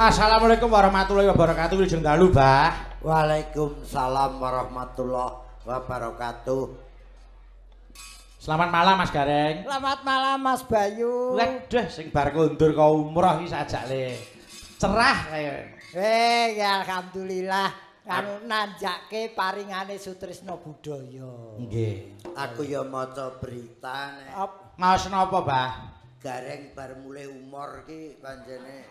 Assalamualaikum warahmatullahi wabarakatuh. Wilujeng dalu, Bah. Waalaikumsalam warahmatullahi wabarakatuh. Selamat malam Mas Gareng. Selamat malam Mas Bayu. Waduh, sing bar kondur kok umroh iki sajak le. Cerah kaya. Ya alhamdulillah anu nanjake paringane Sutrisno Budaya. Nggih. Aku ya maca berita nek. Maos napa, Bah? Gareng bar mulih umur ki pancene.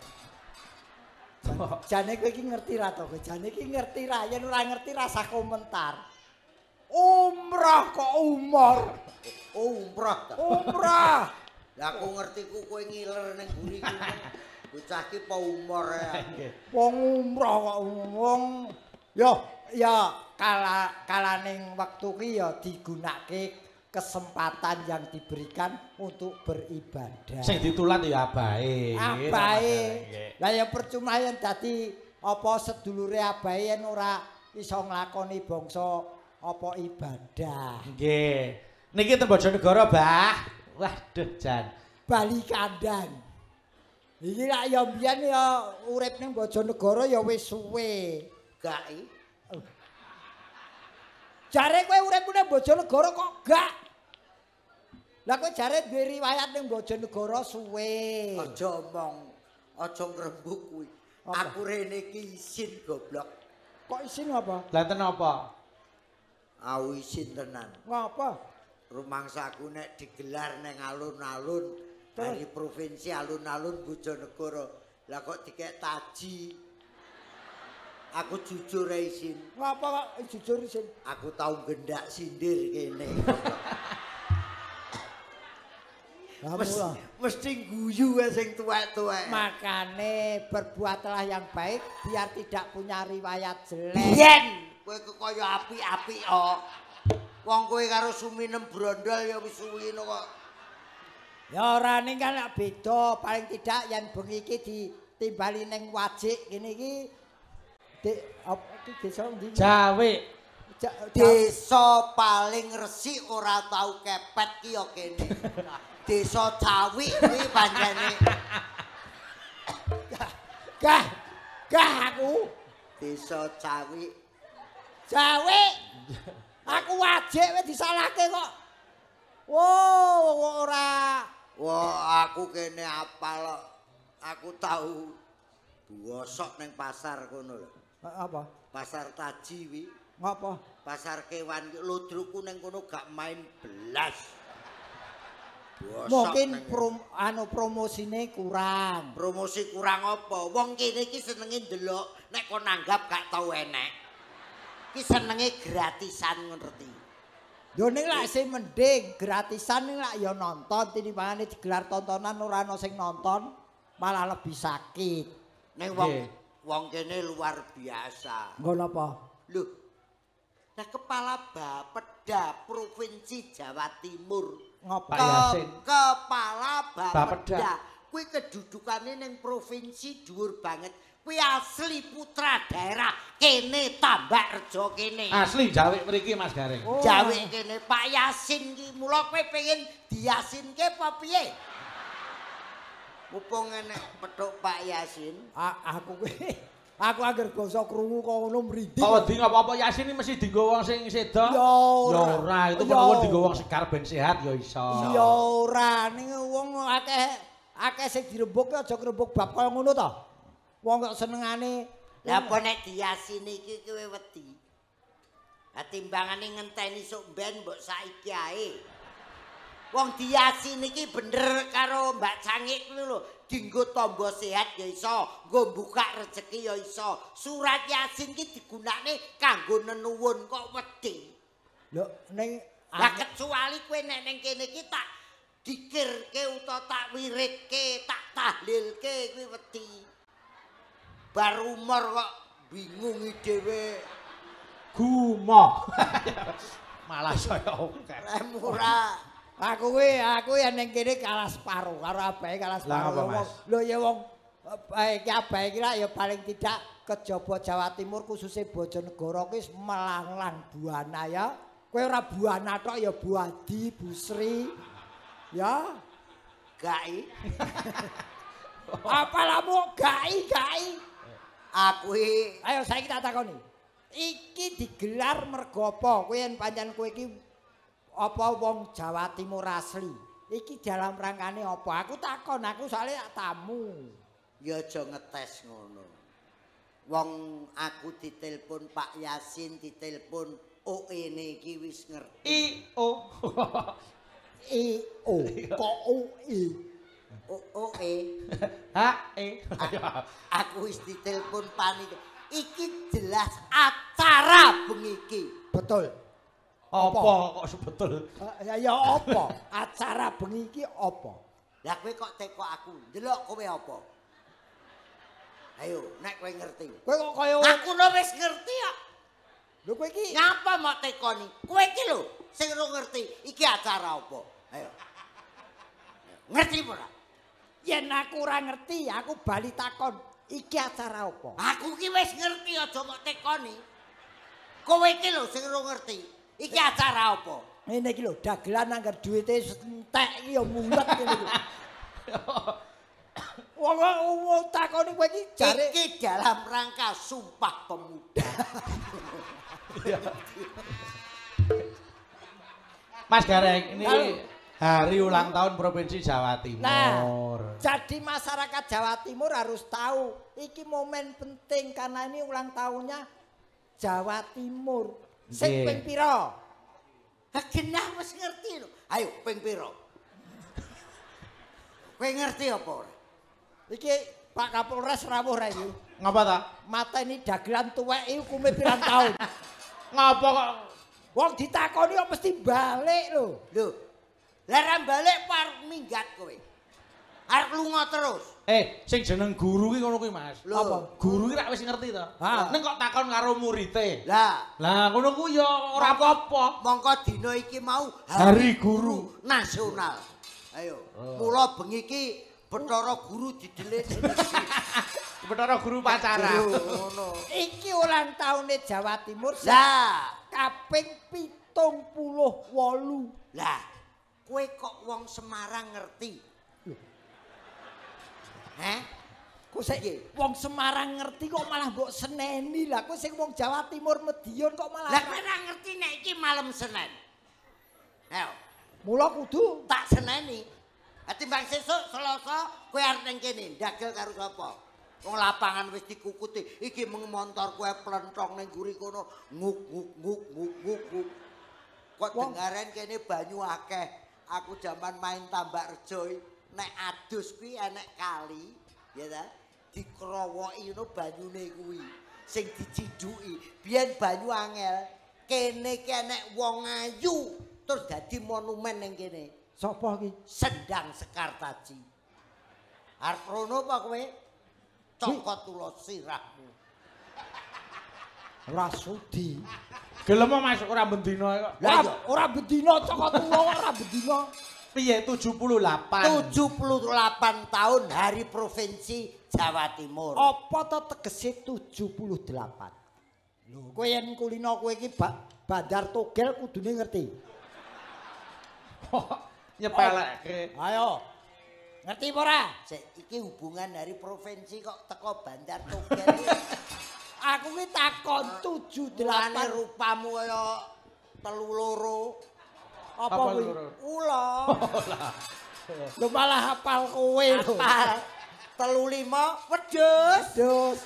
Jane kowe iki ngerti ra to? Jane iki ngerti ra, yen ora ngerti rasah komentar. Umroh kok umur. Umroh ta. Umroh. Lah aku ngerti ku kowe ngiler ning mburi ku. Bocah ki po umur ya. Wong umroh kok wong yo ya kalaning wektu ki ya digunakake kesempatan yang diberikan untuk beribadah. Sing ditulat ya abahe. Abahe. Lah ya percuma yen dadi apa sedulure abahe yen ora iso nglakoni bangsa apa ibadah. Nggih. Niki ten Bojonegoro, Bah. Waduh, jan. Bali kandang. Iki lak ya mbiyen ya urip ning Bojonegoro ya wis suwe. Gak i. Jare kowe urip ning Bojonegoro kok gak? Lah kowe jare duwe riwayat ning Bojonegoro suwe. Aja omong, aja ngrembug kuwi. Aku rene iki isin goblok. Kok isin apa? Lah enten apa? Aku isin tenan. Ngapa? Rumangsaku nek digelar ning alun-alun dari provinsi alun-alun Bojonegoro. Lah kok dikek taji. Aku jujur ae isin. Ngapa kok jujur isin? Aku tau gendak sindir kene. Mesti guyu sing tuwek-tuwek. Makane berbuatlah yang baik biar tidak punya riwayat jelek. Biyen kowe kaya apik-apik kok. Wong kowe karo Suminem brondol ya wis suwi ngono kok. Ya ora ning kan beda, paling tidak yen bengi iki ditimbali ning wajik kene iki. Dek, apa iki desa ndi? Jawe. Desa paling resik ora tau kepet ki ya kene. Desa Cawik kuwi pancene. Gah. Gah aku. Desa Cawik. Cawik. Aku wajik wis disalahke kok. Wo ora. Wah, aku kene apal kok. Aku tau bosok ning pasar kono lho. Apa? Pasar Taji wi. Ngapa? Pasar kewan ludrukku ning kono gak main belas. Bosok. Mungkin promosine kurang. Promosi kurang apa? Wong kene iki senenge ndelok nek kon nanggap gak tau enek. Ki senenge gratisan ngerti. Lho ning lak sing mending gratisan ning lak ya nonton tinimbangane digelar tontonan ora ana sing nonton malah lebih sakit. Ning wong kene luar biasa. Nggo napa? Lho. Nah kepala Bapeda Provinsi Jawa Timur. Ngopo? Kepala Bapeda. Kuwi kedudukane ning provinsi dhuwur banget. Kuwi asli putra daerah kene Tambakrejo kene. Asli jawik mriki Mas Gareng. Oh. Jawik kene Pak Yasin ki mula kowe pengen diyasinke apa piye? Mumpung enek petuk Pak Yasin. Aku kuwi aku angger basa krungu kok ngono mrinding. Kok wedi apa-apa Yasin iki mesti dienggo wong sing seda? Ya ora, itu perlu dienggo wong segar ben sehat ya iso. Ya ora, ning wong akeh sing dirembuk aja ngrembug bab kaya ngono to. Wong kok senengane. Lah apa nek diyasini iki kowe wedi? Lah timbangane ngenteni sok ben mbok saiki ae. Wong diyasin iki bener karo Mbak Cangik kuwi lho, dienggo tamba sehat ya iso, nggo buka rejeki ya iso. Surat Yasin iki digunakne kanggo nenuwun kok wedi. Lho ning lah kecuali kowe nek ning kene iki tak dikirke utawa tak wiridke, tak tahlilke kuwi wedi. Bar umur kok bingungi dhewe. Gumoh. Malah saya oke. Murah. Aku kuwi aku yen ning kene kalah separo karo abahe kalah separo. Lho ya wong iki abahe iki ya paling tidak kejaba Jawa Timur khususnya Bojonegoro kuwi melanglang buana ya. Kowe ora buana tok ya Bu Adi, Bu Sri. Ya. Gai. Apa lamu gai gai? Aku iki ayo saiki tak takoni. Iki digelar mergo apa? Kowe yen pancen kowe iki apa wong Jawa Timur asli? Iki dalam rangkane apa? Aku takon, aku soalnya tamu. Ya aja ngetes ngono. Wong aku ditelpon Pak Yasin, ditelpon OE-ne iki wis ngerti. I O. I O. Kok O I? O O E. H E. Aku wis ditelpon panik. Iki jelas acara bengi iki. Betul. Apa kok sebetul? Ya apa? Acara bengi iki apa? Lah kowe kok teko aku, ndelok kowe apa? Ayo, nek kowe ngerti. Kowe kok kaya aku lho wis ngerti kok. Lho kowe iki ngapa mok tekoni? Kowe iki lho sing ora ngerti iki acara apa? Ayo. Ngerti ora? Yen aku ora ngerti, aku bali takon, iki acara apa? Aku ki wis ngerti aja mok tekoni. Kowe iki lho sing ora ngerti. Iki acara apa? Ngene iki lho, dagelan anggar duwite entek iki ya mulet ngene iki. Wong wong takoni kowe iki jare iki dalam rangka Sumpah Pemuda. Mas Gareng, ini hari ulang tahun Provinsi Jawa Timur. Nah, jadi masyarakat Jawa Timur harus tahu iki momen penting karena ini ulang tahunnya Jawa Timur. Sing ping pira? Ha genah wis ngerti lho. Ayo ping pira? Kowe ngerti apa ora? Iki Pak Kapolres rawuh ra iki. Ngapa ta? Mateni dagelan tuwek iki hukume pirang taun. Ngapa kok wong ditakoni kok mesti balik lho. Lho. Lah ra balik arep minggat kowe. Arep lunga terus. Sing jeneng guru ki ngono kuwi Mas. Apa? Guru ki rak wis ngerti to. Ning kok takon karo murite. Lah, lah ngono kuwi ya ora apa-apa. Mongko dina iki mau Hari Guru Nasional. Ayo, mula bengi iki Bathara Guru didelik. Bathara Guru pacaran. Ngono. Iki ulang tahune Jawa Timur. Lah, kaping 78. Lah, kowe kok wong Semarang ngerti? Heh? Kok sik wong Semarang ngerti kok malah mbok seneni lah. Kowe sing wong Jawa Timur Madiun kok malah. Lah kowe ora ngerti nek iki malam Senin. Ayo. Mula kudu tak seneni. Ha timbang sesuk Selasa kowe arep ning kene ndagel karo sapa? Wong lapangan wis dikukuti. Iki mung montor kowe plenthong ning guri kono nguk nguk nguk nguk nguk nguk. Kok dengaren kene banyu akeh. Aku jaman main Tambakrejo nek adus kuwi enek kali, ya ta? Dikrowoki ngono banyune kuwi sing dicidhuki. Biyen banyu angel, kene ki enek wong ayu. Terus dadi monumen ning kene. Sapa iki? Sendang Sekartaji. Arep rono apa kowe? Cokot ula sirahmu. Ora sudi. Gelem Mas ora bendina kok. Lah ora bendina cokot ula ora bendina. Piye 78? 78 tahun Hari Provinsi Jawa Timur. Apa to tegese 78? Lho, kowe yen kulino kowe iki Bandar Togel kudune ngerti. Nyepelekke. Ayo. Ngerti apa ora? Sik iki hubungan hari provinsi kok teko Bandar Togel. Aku ki takon 78 rupamu kaya 32. Apa kuwi? Ula. Lho malah hafal kowe lho. Hafal. 35 wedhus. Wedhus.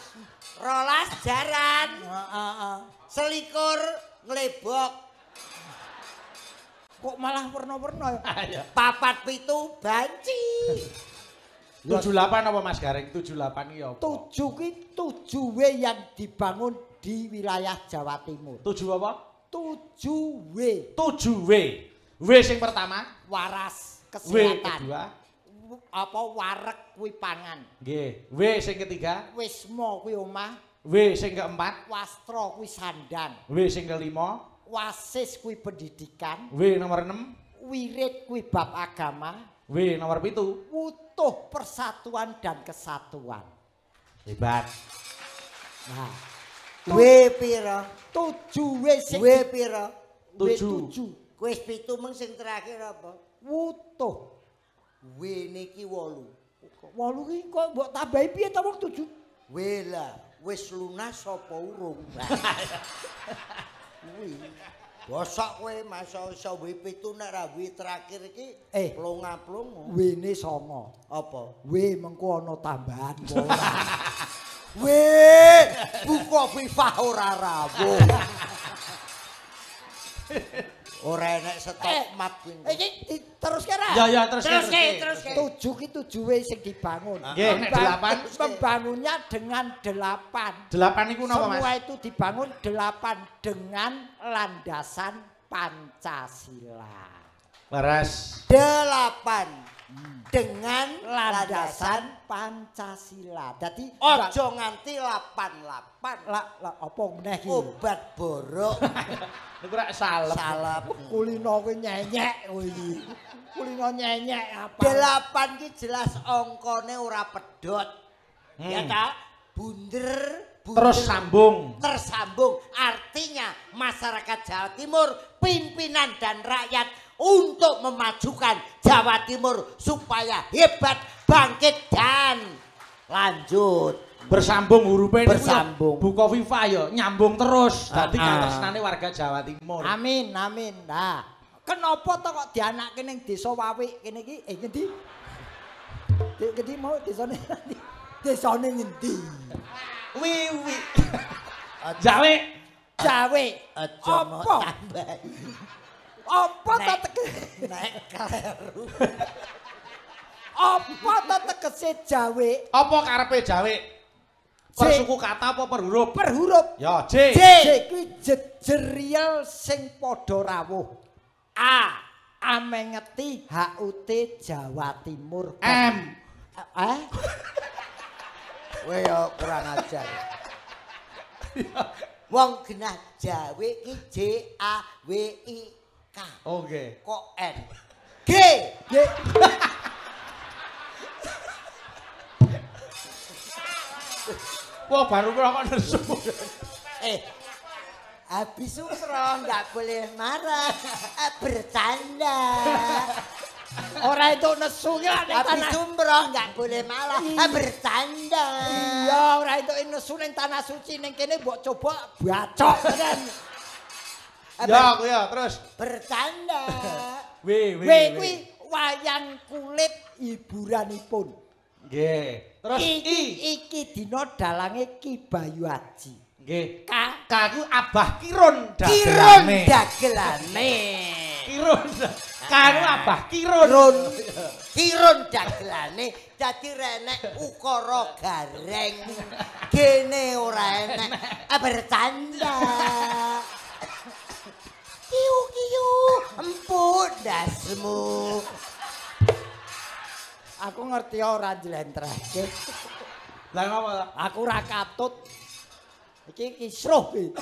12 jaran. Heeh. 21 nglebok. Kok malah werna-werna ya? 47 banci. 78 apa Mas Gareng? 78 iki apa? 7 ki 7W yang dibangun di wilayah Jawa Timur. 7 apa? 7W. 7W. W sing pertama waras kesehatan. W kedua apa wareg kuwi pangan. Nggih. W sing ketiga wisma kuwi omah. W sing keempat wastra kuwi sandang. W sing kelima wasis kuwi pendidikan. W nomor 6 wirid kuwi bab agama. W nomor 7 wutuh persatuan dan kesatuan. Hebat. Nah, W pira? 7 W sing W pira? 7. Wis 7 meng sing terakhir apa? Wutuh. W niki 8. 8 ki kok mbok tambahi piye to wong 7? W lah, wis lunas apa urung? Kuwi. Bosok kowe masa iso W 7 nek ra W terakhir iki plonga-plongo. W-ne 9. Apa? W mengko ana tambahan ora. W buka FIFA ora rawuh. Ora enek stop map kuwi. Iki diteruske ra? Ya ya teruske. Teruske. 7 ki 7W sing dibangun. Nggih, nek 8 membangunnya dengan 8. 8 iku napa Mas? Semua itu dibangun 8 dengan landasan Pancasila. Leres. 8 dengan landasan Pancasila. Dadi aja nganti 88. Lah apa meneh iki? Obat borok. Niku rak salep. Salep. Kulino kuwi nyenyek kowe iki. Kulino nyenyek apa? 8 ki jelas angkane ora pedhot. Ya ta? Bunder, bunder terus sambung. Tersambung. Artinya masyarakat Jawa Timur, pimpinan dan rakyat untuk memajukan Jawa Timur supaya hebat, bangkit dan lanjut. Bersambung hurufe niku bersambung. Buka FIFA ya nyambung terus. Dadi katresnane warga Jawa Timur. Amin amin. Nah, kenapa to kok dianakke ning desa Wawik kene iki? Ngendi? Ngendi mau desane? Desane ngendi? Wiwi. Jawe. Jawe. Aja mok tambahi. Apa ta tegese nek kleru? Apa ta tegese Jawe? Apa karepe Jawe? Per suku kata apa per huruf? Per huruf. Ya, J. J kuwi jejeriel sing padha rawuh. A. Amengeti HUT Jawa Timur. M. Eh? Kowe ya kurang ajar. Wong genah Jawe ki J A W I K. Oke. Kok N? G. G. Wah, baru kok nesu. Habis umroh nggak boleh marah, bercanda. Ora entuk nesu ki nek habis umroh nggak boleh marah, bercanda. Iya, ora entuk nesu ning tanah suci ning kene mbok coba bacok tenan. Ya, aku ya, terus bercanda. W W W kuwi wayang kulit hiburanipun. Nggih. Terus I iki dina dalange Ki Bayu Aji. Nggih. K K ku Abah Kirun dagelane. Kirun dagelane. Kirun. K ku Abah Kirun. Kirun dagelane dadi renek ukara gareng. Gene ora enek. Bercanda. Kiu kiu. Empuk ndasmu. Aku ngerti ora njlentrehke. Lah ngopo ta? Aku ora katut. Iki kisruh iki.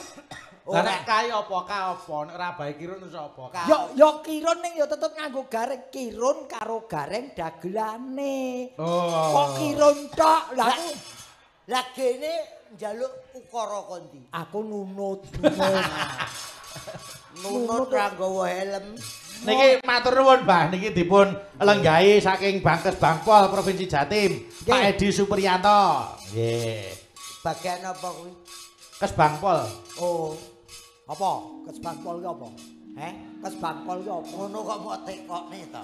Lah nek kae apa ka apa nek ora bae kirun terus apa? Yo yo kirun ning yo tetep nganggo gareng, kirun karo gareng dagelane. Oh. Kok kirun tok? Lah aku lah gene njaluk ukara ko ndi? Aku nunut. Nunut ra nggawa helm. Niki matur nuwun Mbah, niki dipun lenggahi saking Bangkes Bangpol Provinsi Jatim, Pak Edi Supriyanto. Nggih. Bagian apa kuwi? Kesbangpol. Oh. Apa? Kesbangpol ki apa? Heh, Kesbangpol ki apa? Ngono kok mbok tekokne to.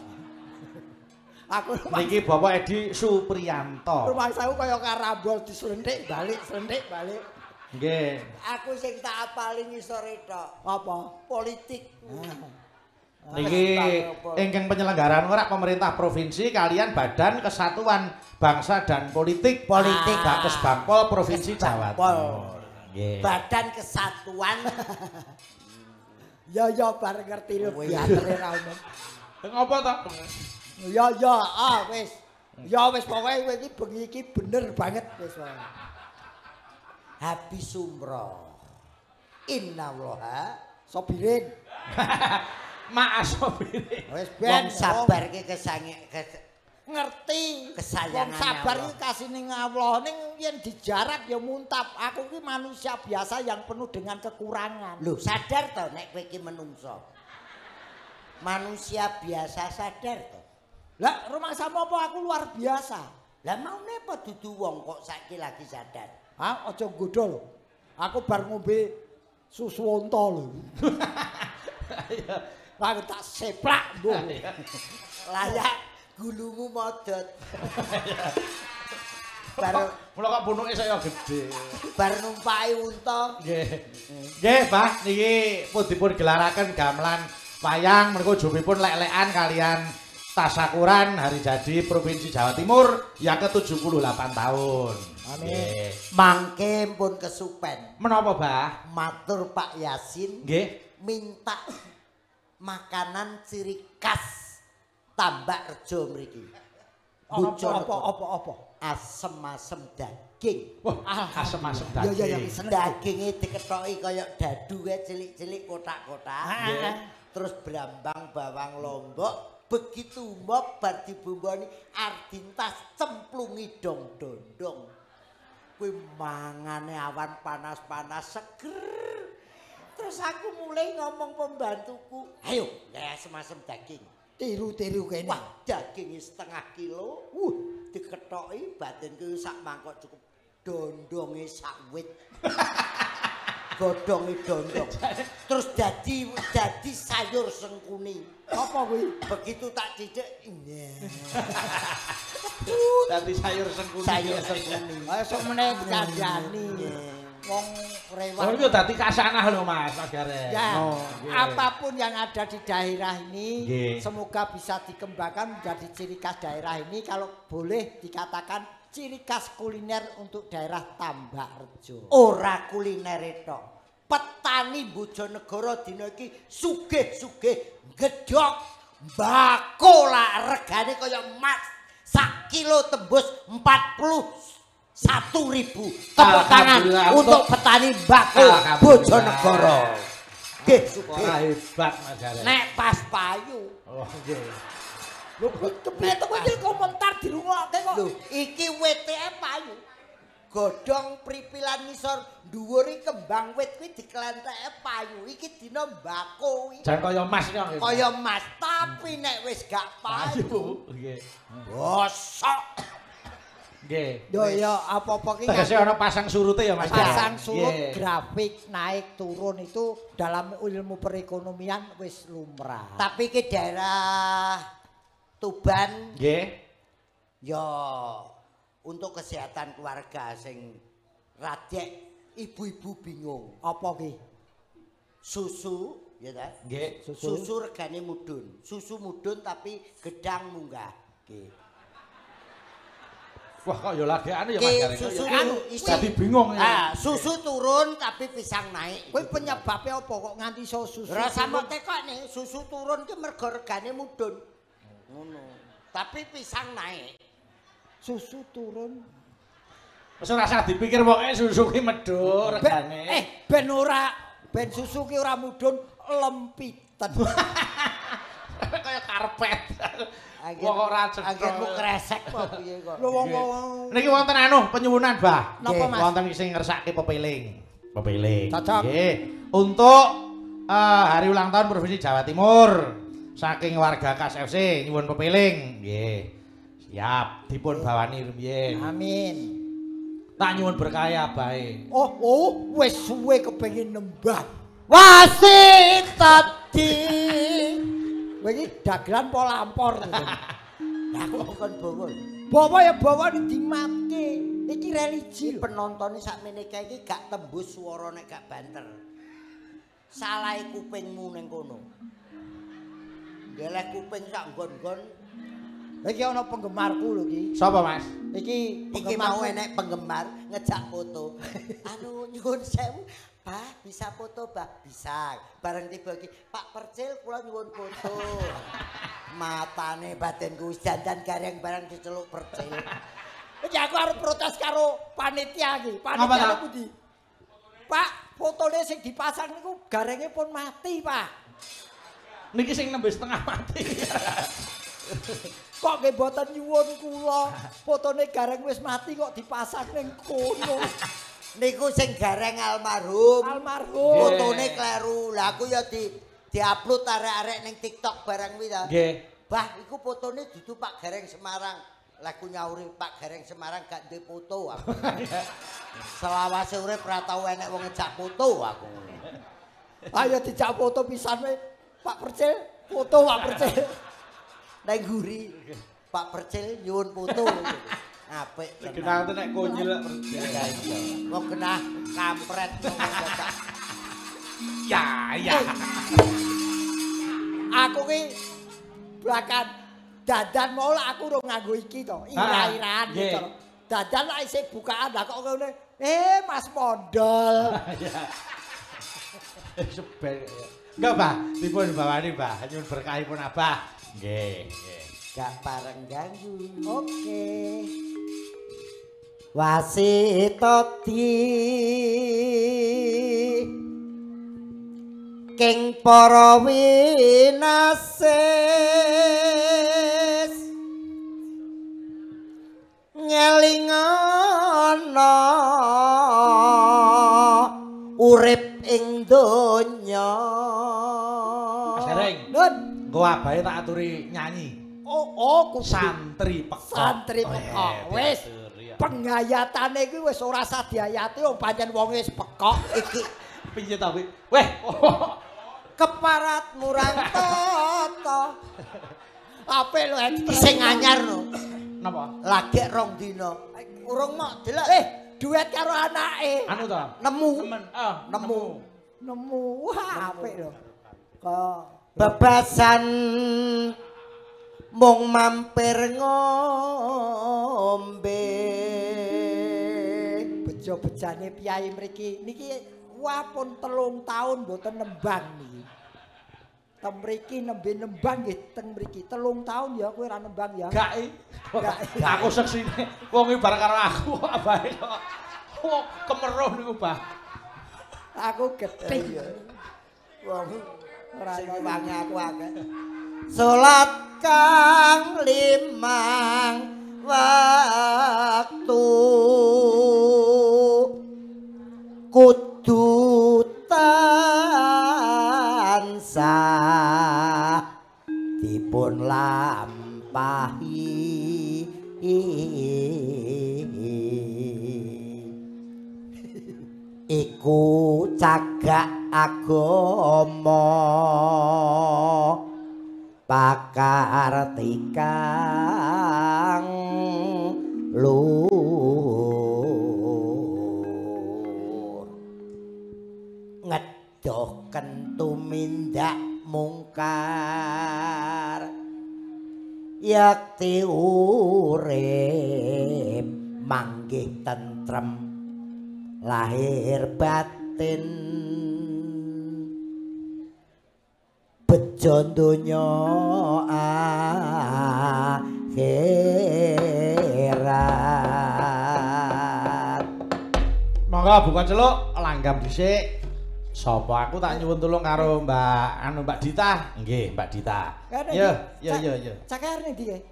Aku niki Bapak Edi Supriyanto. Rumangsaku kaya karambol diselentik balik, selentik balik. Nggih. Aku sing tak apali ngisore tok. Apa? Politik. Niki ingkang penyelenggaraan ora pemerintah provinsi kalian Badan Kesatuan Bangsa dan Politik Politik Bakesbangpol Provinsi Jawa Timur. Nggih. Badan Kesatuan. Ya ya bar ngerti lho biatere ra umum. Ngopo to? Ya ya ah wis. Ya wis pokoke kowe iki bengi iki bener banget wis. Habis umroh. Innallaha sobirin. Maaf sobirin. Wis ben sabar ki kesange ngerti kesayangan. Wong sabar iki kasine Allah ning yen dijarak ya muntap. Aku ki manusia biasa yang penuh dengan kekurangan. Lho sadar to nek kowe iki menungso. Manusia biasa sadar to. Lah rumangsamu apa aku luar biasa? Lah maune apa dudu wong kok saiki lagi sadar? Ha aja nggodho lho. Aku bar ngombe susu unta lho. Lah tak seplak mbuh. Layak gulumu modot. Bar mula kok punuke saya gedhe. Bar numpaki unta. Nggih. Nggih, Mbah, niki pun dipun gelaraken gamelan wayang menika jupipun lek-lekan kalian tasakuran hari jadi Provinsi Jawa Timur yang ke-78 tahun. Amin. Mangke pun kesupen. Menapa, Mbah? Matur Pak Yasin. Nggih. Minta makanan ciri khas Tambakrejo mriki. Apa? Asem-asem daging. Wah, asem-asem daging. Ya ya ya, daginge dikethoki kaya dadu kae cilik-cilik kotak-kotak. Terus brambang bawang lombok, begitu mop bar dibumboni ardintas cemplungi dong dondong. Kuwi mangane awan panas-panas seger. Terus aku mulai ngomong pembantuku, ayo gawe asem-asem daging. Tiru-tiru kene. Wah, dagingnya setengah kilo. Dikethoki batinku sak mangkok cukup. Dondonge sak wit. Godhonge dondong. Terus dadi sayur sengkuni. Apa kuwi? Begitu tak cicik, iya. Dadi sayur sengkuni. Sayur sengkuni. Ayo sok meneh dikandani. Wong rewang. Oh, itu dadi kasanah lho Mas, Mas Gareng. Ya, oh, apapun yang ada di daerah ini semoga bisa dikembangkan menjadi ciri khas daerah ini, kalau boleh dikatakan ciri khas kuliner untuk daerah Tambakrejo. Ora kuliner tok. Petani Bojonegoro dina iki sugih-sugih gedhok mbako lah regane kaya emas. Sak kilo tembus 41.000. Tepuk tangan untuk petani mbako Bojonegoro. Nggih, sugih. Hebat Mas Gareng. Nek pas payu. Oh, nggih. Lho, kepiye to kowe iki komentar dirungokke kok. Lho, iki weteke payu. Godhong pripilan ngisor dhuwur iki kembang wit kuwi diklenteke payu. Iki dina mbako iki. Jan kaya emas iki. Kaya emas, tapi nek wis gak payu. Nggih. Bosok. Nggih. Yo ya apa-apa iki tegese ana pasang surute ya Mas. Pasang surut grafik naik turun itu dalam ilmu perekonomian wis lumrah. Tapi iki daerah Tuban nggih. Ya untuk kesehatan keluarga sing radek ibu-ibu bingung. Apa ki? Susu ya ta? Nggih, susu. Susu regane mudhun. Susu mudhun tapi gedang munggah. Nggih. Wah kok ya lagi anu ya Mas Gareng. Susu dadi bingung ya. Ah, susu turun tapi pisang naik. Kuwi penyebabe apa kok nganti iso susu? Ora sampe tekok nih, susu turun ki mergo regane mudhun. Ngono. Tapi pisang naik. Susu turun. Wis ora usah dipikir pokoke susu ki medhun regane. Ben ora ben susu ki ora mudhun lempiten. Kaya karpet. Wong kok ora cetha. Anggenmu kresek apa piye kok. Lho wong niki wonten anu penyuwunan, Bah. Napa, Mas? Wonten sing ngersake pepeling. Pepeling. Nggih. Untuk hari ulang tahun Provinsi Jawa Timur saking warga Kas FC nyuwun pepeling. Nggih. Siap dipun bawani rumiyin. Amin. Tak nyuwun berkah abahe. Oh, wis suwe kepengin nembang. Wasitati. Kowe iki dagelan po lampor. Lah aku bukan bawa. Bawa ya bawa dimatke. Iki religi lho. Penontone sakmene kae iki gak tembus swara nek gak banter. Salahe kupingmu ning kono. Ndeleh kuping sak nggon-nggon. Iki ana penggemarku lho iki. Sapa, Mas? Iki mau enek penggemar ngejak foto. Anu nyuwun sewu. Bah, bisa foto, Bah? Bisa. Bareng tiba iki, Pak Percil kula nyuwun foto. Matane batinku wis dandan gareng barang diceluk Percil. Iki aku arep protes karo panitia iki. Panitia pundi? Pak, fotone sing dipasang niku garenge pun mati, Pak. Niki sing nembe setengah mati. Kok nggih mboten nyuwun kula, fotone gareng wis mati kok dipasang ning kono. Niku sing gareng almarhum. Almarhum. Fotone kleru. Lah aku ya di-upload arek-arek ning TikTok barang kuwi ta. Nggih. Bah, iku fotone dudu Pak Gareng Semarang. Lah ku nyauri Pak Gareng Semarang gak duwe foto aku. Selawase urip ora tau enek wong ngejak foto aku. Ayo dijak foto pisan we. Pak Percil, foto Pak Percil. Nang guri. Pak Percil nyuwun foto. Apik tenan. Genah nek konyil lek Percil. Iya. Wong genah kampret ngomong dadak. Ya, ya. Aku ki blakan dandan mau lah aku urung nganggo iki to. Ira-iraan gitu. Dandan lak isih bukaan lah kok ngene. Mas Mondol. Ya. Sebel. Enggak, Bah. Dipun bawani, Bah. Nyuwun berkahipun Abah. Nggih, nggih. Gak pareng ganggu. Oke. Wasitati king para winasis ngelingana urip ing donya. Mas Gareng, Nun, engko abahe tak aturi nyanyi. Oh, santri pekok. Santri pekok. Wis. Penghayatane iki wis ora usah dihayati wong pancen wonge wis pekok. Iki piye ta kuwi? Weh, keparat murang tata. Apik lho sing anyar no. Napa? Lagek rong dina. Urung mok delok. Duet karo anake. Anu ta? Nemu. Nemu. Nemu. Wah, apik lho. Kok bebasan mung mampir ngombe. Bejo-bejane piyai mriki niki wah pun 3 tahun mboten nembang niki. Teng mriki nembe nembang nggih teng mriki 3 tahun ya kowe ora nembang ya. Gak. Aku seksine wong iki bareng karo aku abahe kok. Wong kemeruh niku, Bah. Aku gething. Wong ora wangi aku akeh. Salat kang 5 waktu kudu tansah dipun lampahi. Iku cagak agama pakartikang luhur ngedohken tumindak mungkar yakti urip Manggih tentrem lahir batin. Bejo donya akhirat. Monggo buka celuk langgam dhisik. Sapa aku tak nyuwun tulung karo Mbak anu Mbak Dita. Nggih, Mbak Dita. Ya, ya ya ya. Cake arep ndi kae?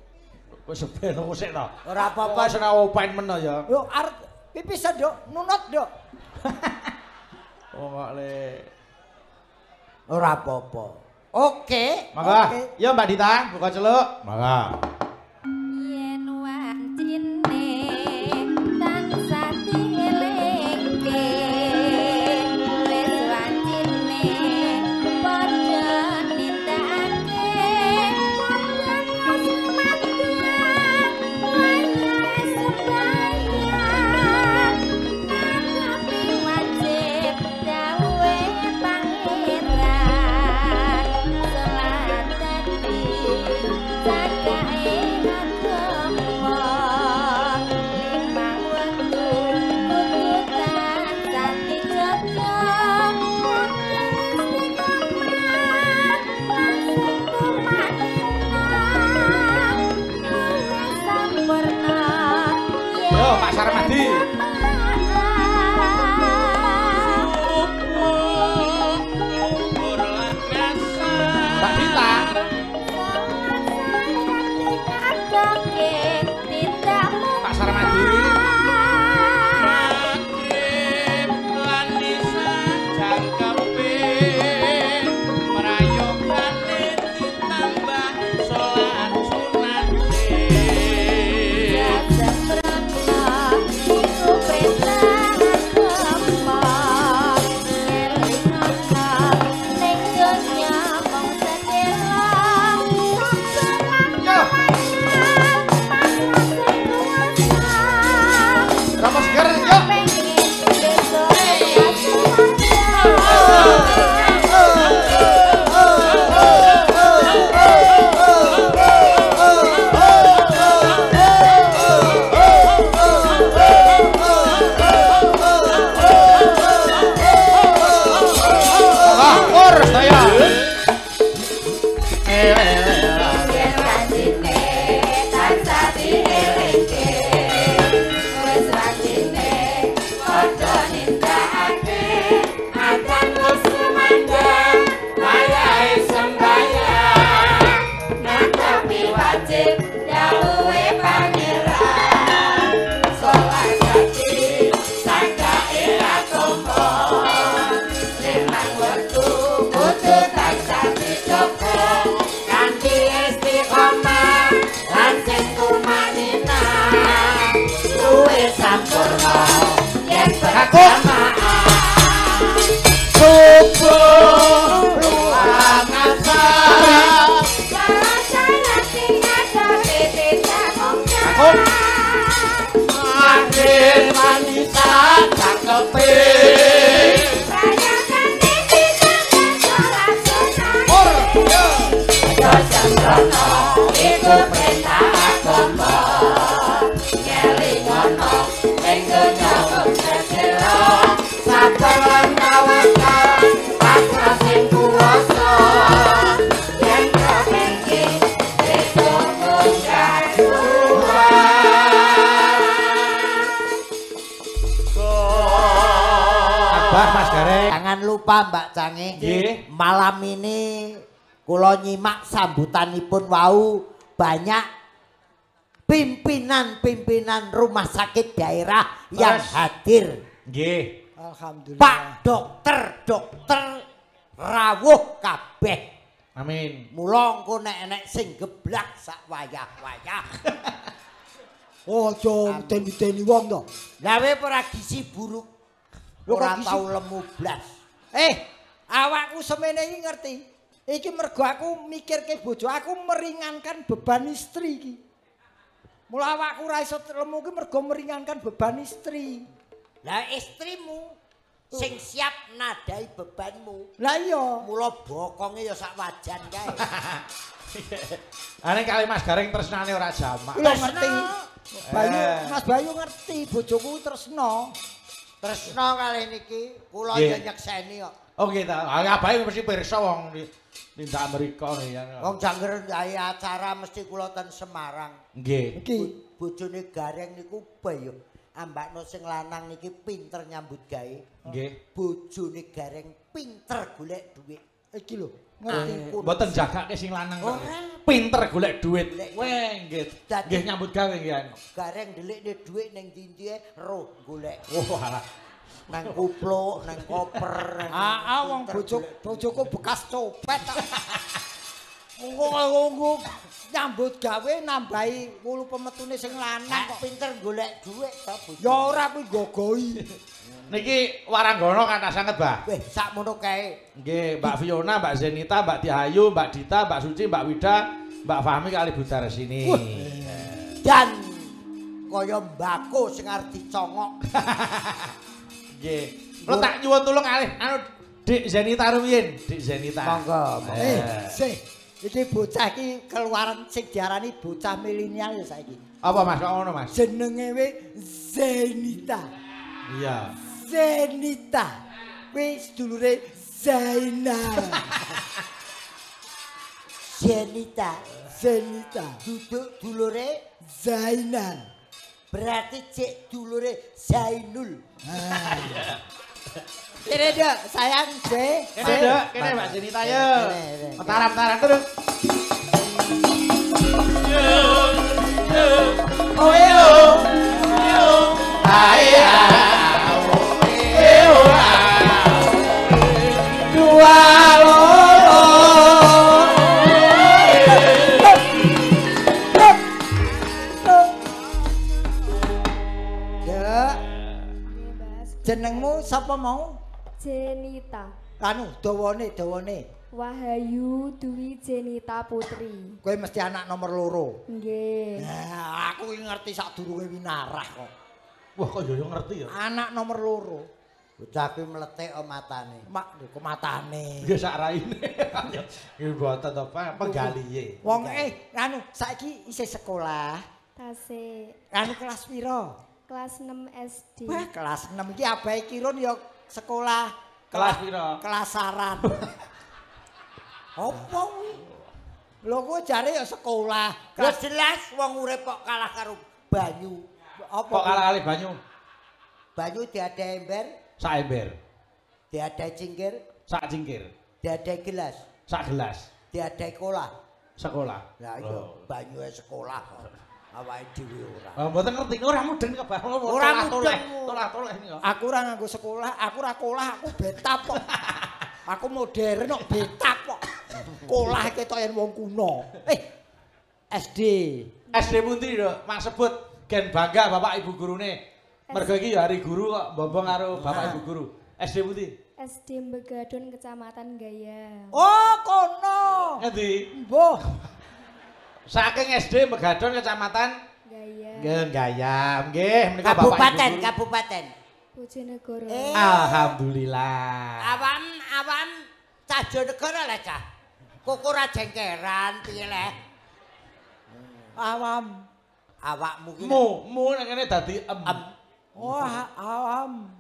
Kok sebeno sik to. Ora apa-apa sing open men ya. Lho arep pipisan, Nduk, nunut, Nduk. Oh kok le. Ora apa-apa. Oke. Monggo. Ya Mbak Dita, buka celuk. Monggo. Yen wancine tansah dielingke, wis wancine padha nindakake, padha semangat wayahe sembahyang, nanggapi wajib dawuhe pangeran, salat dadi cakake agama, limang wektu kudu tansah dijaga, kanthi istiqomah lan sing tumakninah, luwih sampurna yen Yo Pak Sarmadi. Mbak Dita. Pak Sarmadi. Yo. Romo Seger, yo. Wah, kur saya. Abah Mas Gareng. Jangan lupa Mbak Cange, Nggih. malam ini kula nyimak sambutanipun wau banyak pimpinan-pimpinan rumah sakit daerah yang Terus. hadir. Nggih. Alhamdulillah. Pak dokter, dokter rawuh kabeh. Amin. Mula engko nek enek sing geblak sak wayah-wayah. Oh, aja medeni-medeni wong to. Lah kowe ora gizi buruk. Lho, kok Ora gizi? tau lemu blas. Awakku semene iki ngerti. Iki mergo aku mikirke bojo, aku meringankan beban istri iki. Mula awakku ora iso lemu ki mergo meringankan beban istri. Lah istrimu sing siap nadai bebanmu. Lah iya. Mula bokonge ya sak wajan kae. Ane kali Mas Gareng tresnane ora jamak. Lho ngerti. Bayu, Mas Bayu ngerti bojoku tresna. Tresna kali niki kula ya nyekseni kok. Oh nggih ta. Abahe mesti pirsa wong tindak mriko ya. Wong jangger gawe acara mesti kula ten Semarang. Nggih. Iki bojone Gareng niku bayo. Ambakno sing lanang niki pinter nyambut gawe. Nggih. Bojone Gareng pinter golek dhuwit. Iki lho, ngerti. Mboten jagake sing lanang kok. Pinter golek dhuwit. Weh, nggih. Nggih nyambut gawe nggih. Gareng ndelikne dhuwit ning ndi-ndi roh golek. Oh alah. Nang kupluk, nang koper. Ah, wong bojoku bekas copet. Wong nyambut gawe nambahi wulu pemetune sing lanang kok pinter golek dhuwit ta bojo. Ya ora kuwi gogoi. Niki waranggana kathah sanget, Mbah. Weh, sakmono kae. Nggih, Mbak Fiona, Mbak Zenita, Mbak Tiayu, Mbak Dita, Mbak Suci, Mbak Wida, Mbak Fahmi kali Bu Darsini. Dan kaya mbako sing arep dicongok. Nggih. Kula tak nyuwun tulung alih anu Dik Zenita rumiyin, Dik Zenita. Monggo, monggo. Sih. Iki bocah iki keluaran sing diarani bocah milenial ya saiki. Apa Mas kok ngono Mas? Jenenge we Zenita. Iya. Zenita. Kuwi sedulure Zainal. Zenita. Zenita. Duduk dulure Zainal. Berarti cek dulure Zainul. Kene Dek, sayang J. Kene Dek, kene Mbak Zenita yo. Mentaram-taram terus. Oh yo. Yo. Ae. Dua loro. Dek. Jenengmu sapa mau? Jenita. Anu dawane dawane. Wahyu Dwi Jenita Putri. Kowe mesti anak nomor 2. Nggih. Nah, aku iki ngerti sadurunge winarah kok. Wah, kok yo ngerti ya? Anak nomor 2. Bocah kuwi mletik kok matane. Mak lho kok matane. Nggih sak raine. Nggih mboten to, Pak, penggalihe. Wong anu saiki isih sekolah. Tasik. Anu kelas pira? Kelas 6 SD. Wah, kelas 6 iki abahe Kirun ya sekolah. Kelas pira? Kelasaran. Apa kuwi? Lho kok jare ya sekolah. Kelas jelas wong urip kok kalah karo banyu. Apa kok kalah kali banyu? Banyu diadahi ember, sak ember. Diadahi cingkir, sak cingkir. Diadahi gelas, sak gelas. Diadahi kolah, sekolah. Lah iya, banyue sekolah kok. Awake dhewe ora. Oh, mboten ngerti, ora mudeng kok. Ora mudeng. Tolah-toleh niku. Aku ora nganggo sekolah, aku ora kolah, aku betap kok. Aku modern kok betap kok. Kolah ketok yen wong kuno. SD. SD pundi, Dok? Mas sebut gen bangga bapak ibu gurune. Mergo iki ya hari guru kok mbombong karo bapak ibu guru. SD pundi? SD Begadon Kecamatan Gaya. Oh, kono. Ngendi? Mbuh. Saking SD Begadon Kecamatan Gaya. Nggih, Gaya. Nggih, menika bapak kabupaten, ibu guru. Kabupaten Bojonegoro. Alhamdulillah. Awam cah Jonegoro lho, cah. Kok ora jengkeran piye leh? Awam. Awakmu ki mu nek kene dadi em. Oh, awam.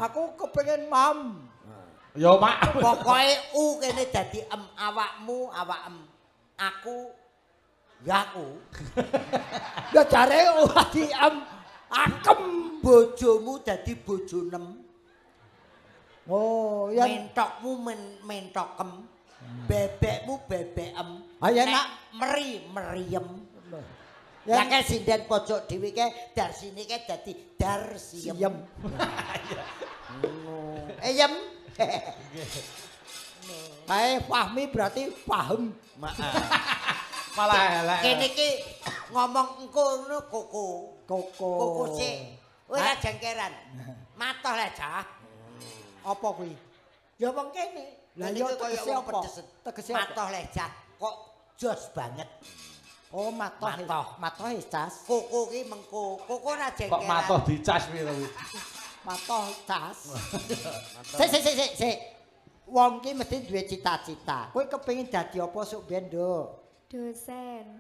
Aku kepengin mam. Ya mak. Pokoke u kene dadi em, awakmu, awakem. Aku ya aku. Ya jare ora di em. Akem bojomu dadi bojonem. Oh, ya mentokmu mentokem. Bebekmu bebekem. Ha ya nak meri meriem. Ya kae sinden pojok dhewe kae darsine kae dadi darsiem. Eyem. Kae Fahmi berarti paham. Malah elek. Kene iki ngomong engko ngono koko. Koko. Koko sik. Ora jengkeran. Matoh lah cah. Apa kuwi? Ya wong kene. Lah iya tegese apa? Tegese apa? Matoh leh cah. Kok jos banget. Oh, matoh. Matoh. Matoh cas. Koko ki mengko. Koko ora jengkeran. Kok matoh dicas piye to kuwi? Matoh cas. Sik sik sik sik. Wong ki mesti duwe cita-cita. Kowe kepengin dadi apa sok ben, Nduk? Dosen.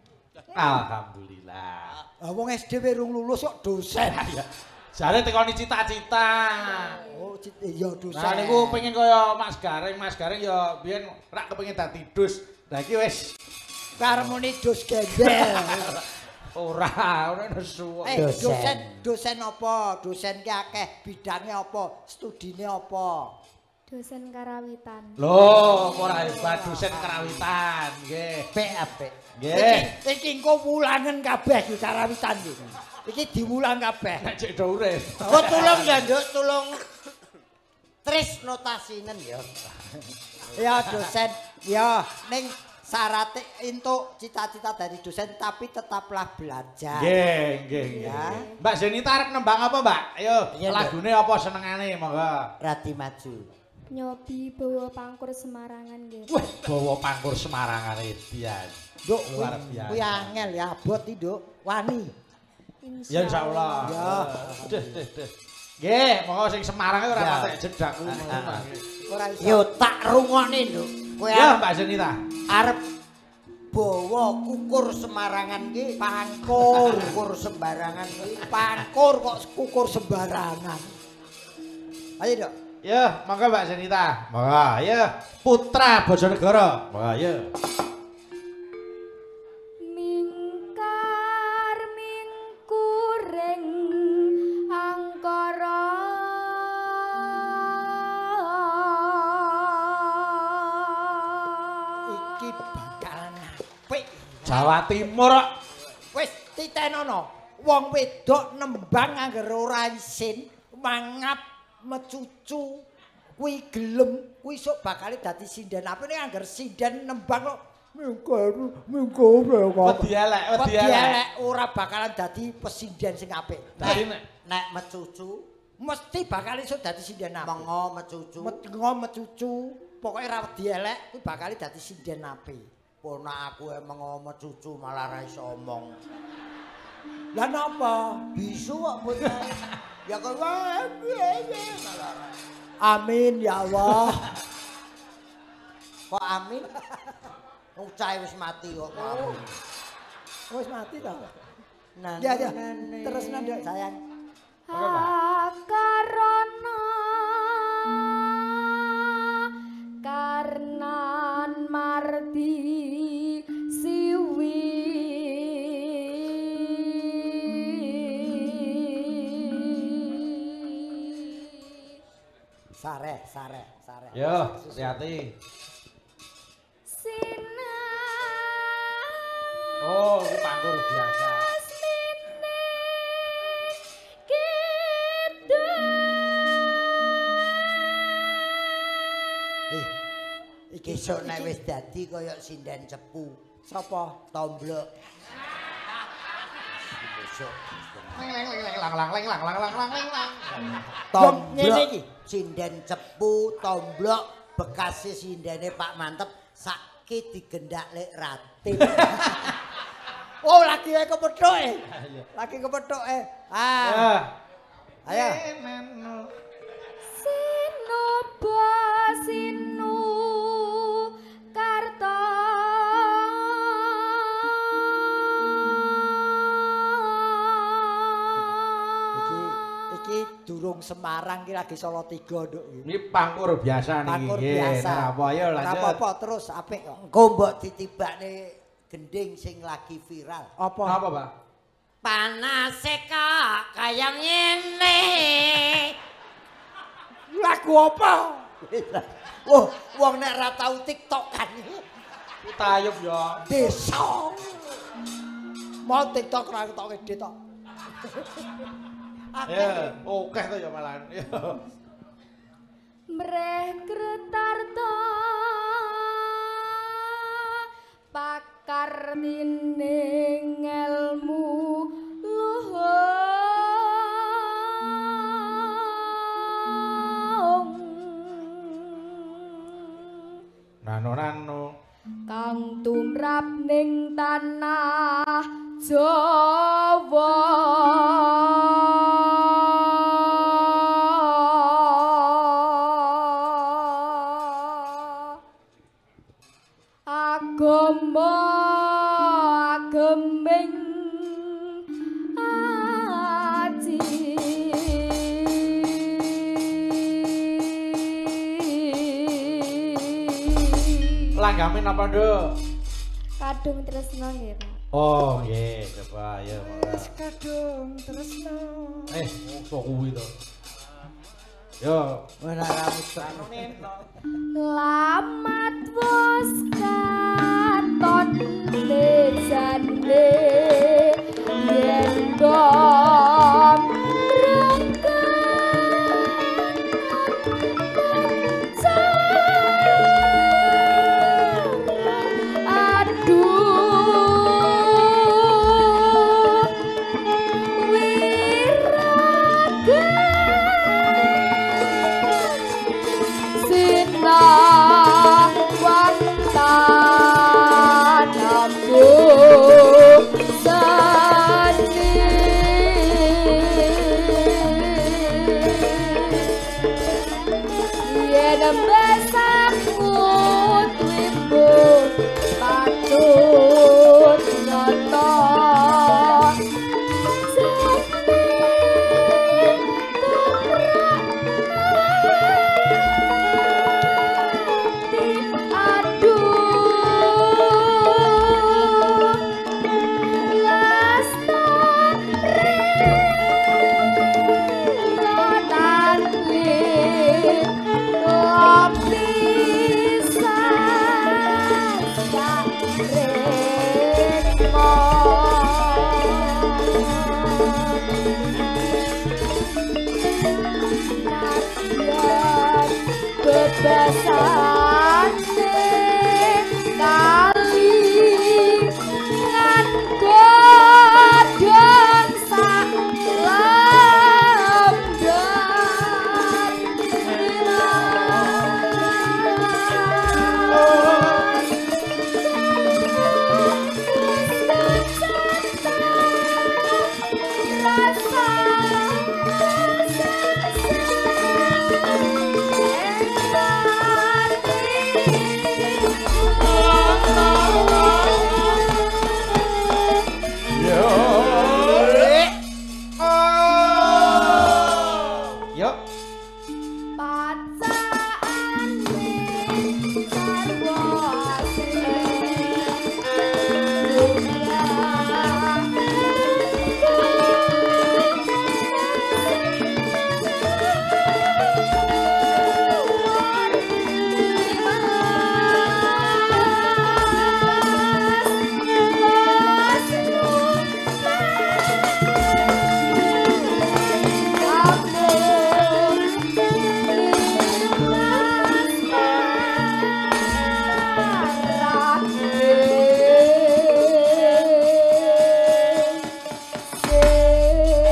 Alhamdulillah. Lah wong SD wis rung lulus kok dosen. Jare tekoni cita-cita. Oh, iya dosen. Nah niku pengen kaya Mas Gareng, Mas Gareng ya biyen rak kepengin dadi dus. Lah iki wis karep muni dus gembel. Ora, ora nesu. Dosen, dosen apa? Dosen ki akeh, bidangnya apa? Studine apa? Dosen karawitan. Loh, ora hebat dosen karawitan, nggih. Apik, apik. Nggih. Iki engko wulangen kabeh iki karawitan iki. Iki diwulang kabeh. Nek cek do urip. Kok tulung ya, Nduk, tulung tris notasinen ya. Ya dosen, ya ning syaratnya entuk cita-cita dari dosen tapi tetaplah belajar. Nggih, nggih, nggih. Mbak Zenita arep nembang apa, Mbak? Ayo, lagune apa senengane monggo. Rati maju. Nyobi bawa pangkur Semarangan nggih. Wah, bawa pangkur Semarangan edian. Nduk, luar biasa. Kuwi angel ya, abot iki, Nduk. Wani. Ya insyaallah. Ya. Deh, deh, deh. Nggih, monggo sing Semarang ora patek jedakku. Ora iso. Yo tak rungokne, Nduk. Kowe ya Mbak Zenita. Arep bawa kukur Semarangan ki, pangkur, kukur sembarangan ki, pangkur kok kukur sembarangan. Ayo, Nduk. Ya, monggo Mbak Zenita. Monggo, ya. Putra Bojonegoro. Monggo, ya. Mingkar mingkuring angkara iki bakalan apik. Jawa Timur kok. Wis titenono, wong wedok nembang angger ora isin, mangap mecucu kuwi gelem kuwi sok bakal dadi sinden. Apik nek angger sinden nembang kok mingkar mingkur kok wedi elek, wedi elek ora bakalan dadi pesinden sing apik. Dadi nek mecucu mesti bakal iso dadi sinden apik. Mengo mecucu, mengo mecucu, pokoke ora wedi elek kuwi bakal dadi sinden apik. Ponak aku mengo mecucu malah ra iso omong. Lah napa? Bisu kok bocah. Ya kok malah. Amin ya Allah. Kok amin? Wong cahe wis mati kok amin. Wis mati ta? Ya ya. Terus nang sayang. Akarana karnan mardi siwi sare sare sare. Yo, hati-hati. Sina. Oh, iki pangkur biasa. Iki sok nek wis dadi kaya sinden cepu. Sapa? Tomblok. Lang lang lang lang lang lang lang lang. Tomblok iki sinden cepu, tomblok bekase sindene Pak Mantep saiki digendak lek Ratin. Oh, lagi kepethuke. Lagi kepethuke. Ah. Ayo. Sinoba sinu karta iki durung Semarang iki lagi Salatiga, Nduk. Ini pangkur biasa niki. Pangkur biasa. Ora apa ayo lanjut. Ora apa-apa terus apik kok. Engko mbok ditibakne gending sing lagi viral. Apa? Apa, Pak? Panase kok kaya ngene. Lagu apa? Oh, wong nek ra tau TikTokan. Tayub ya. Desa. Mau TikTok ra ketoke tok. Ya, akeh to ya malahan. Mreh kretarta pakar tining elmu luhung nano nano kang tumrap ning tanah Jawa. Agama Langgame napa, Nduk? Kadung Tresno nggih, Pak. Oh, nggih, coba ya. Wis kadung tresno. Kok kuwi to. Yo, ora rambut. Lamat wis katon lejane yen gom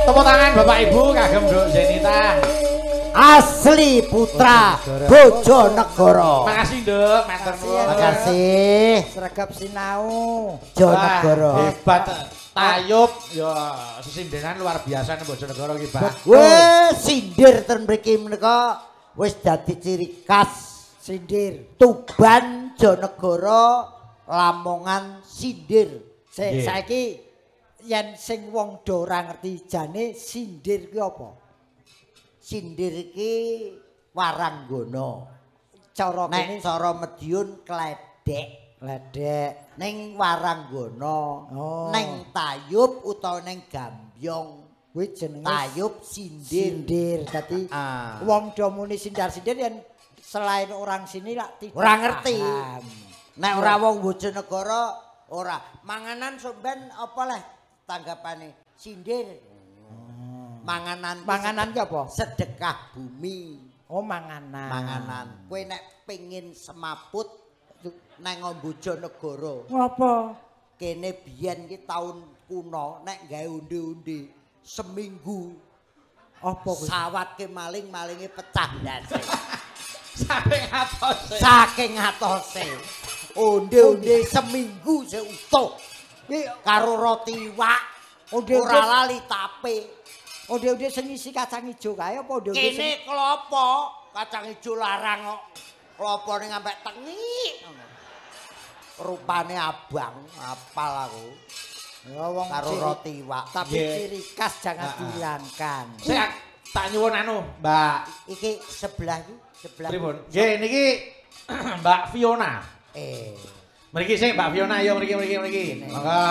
Tepuk tangan Bapak Ibu kagem Nduk Zenita. Asli putra Bojonegoro. Makasih Nduk, matur nuwun. Makasih. Sregep sinau. Bojonegoro. Hebat. Tayub ya sesindenan luar biasa ning Bojonegoro iki, Pak. Wes sindir ten mriki menika wis dadi ciri khas sindir. Tuban, Jonegoro, Lamongan sindir. Sik saiki yen sing wong do ora ngerti jane sindir ki apa? Sindir iki waranggana. Cara kene cara Madiun kledek. Kledek ning waranggana, oh. Ning tayub utawa ning gambyong. Kuwi jenenge tayub sindir. Sindir. Dadi wong do muni sindar-sindir yen selain orang sini lak tidak ora ngerti. Nek ora wong Bojonegoro ora. Manganan sampean apa leh tanggapane? Sindir. Manganan manganan ki apa? Sedekah bumi. Oh, manganan. Manganan. Kowe nek pengin semaput nang Bojonegoro. Ngopo? Kene biyen ki taun kuno nek gawe onde-onde seminggu apa kuwi? Sawatke maling-malinge pecah ndase. Saking atose. Saking atose. Onde-onde seminggu sik utuh. Karo roti iwak, ora lali tape. Onde-onde sing isi kacang ijo kae apa onde-onde sing kene klopo, kacang ijo larang kok. Klopone ngampe tengik. Rupane abang, apal aku. Ya wong karo roti iwak. Tapi ciri khas jangan dihilangkan. Sik tak nyuwun anu, Mbak. Iki sebelah iki, sebelah. Pripun? Nggih niki Mbak Fiona. Mriki sik Mbak Fiona ayo mriki mriki mriki. Monggo.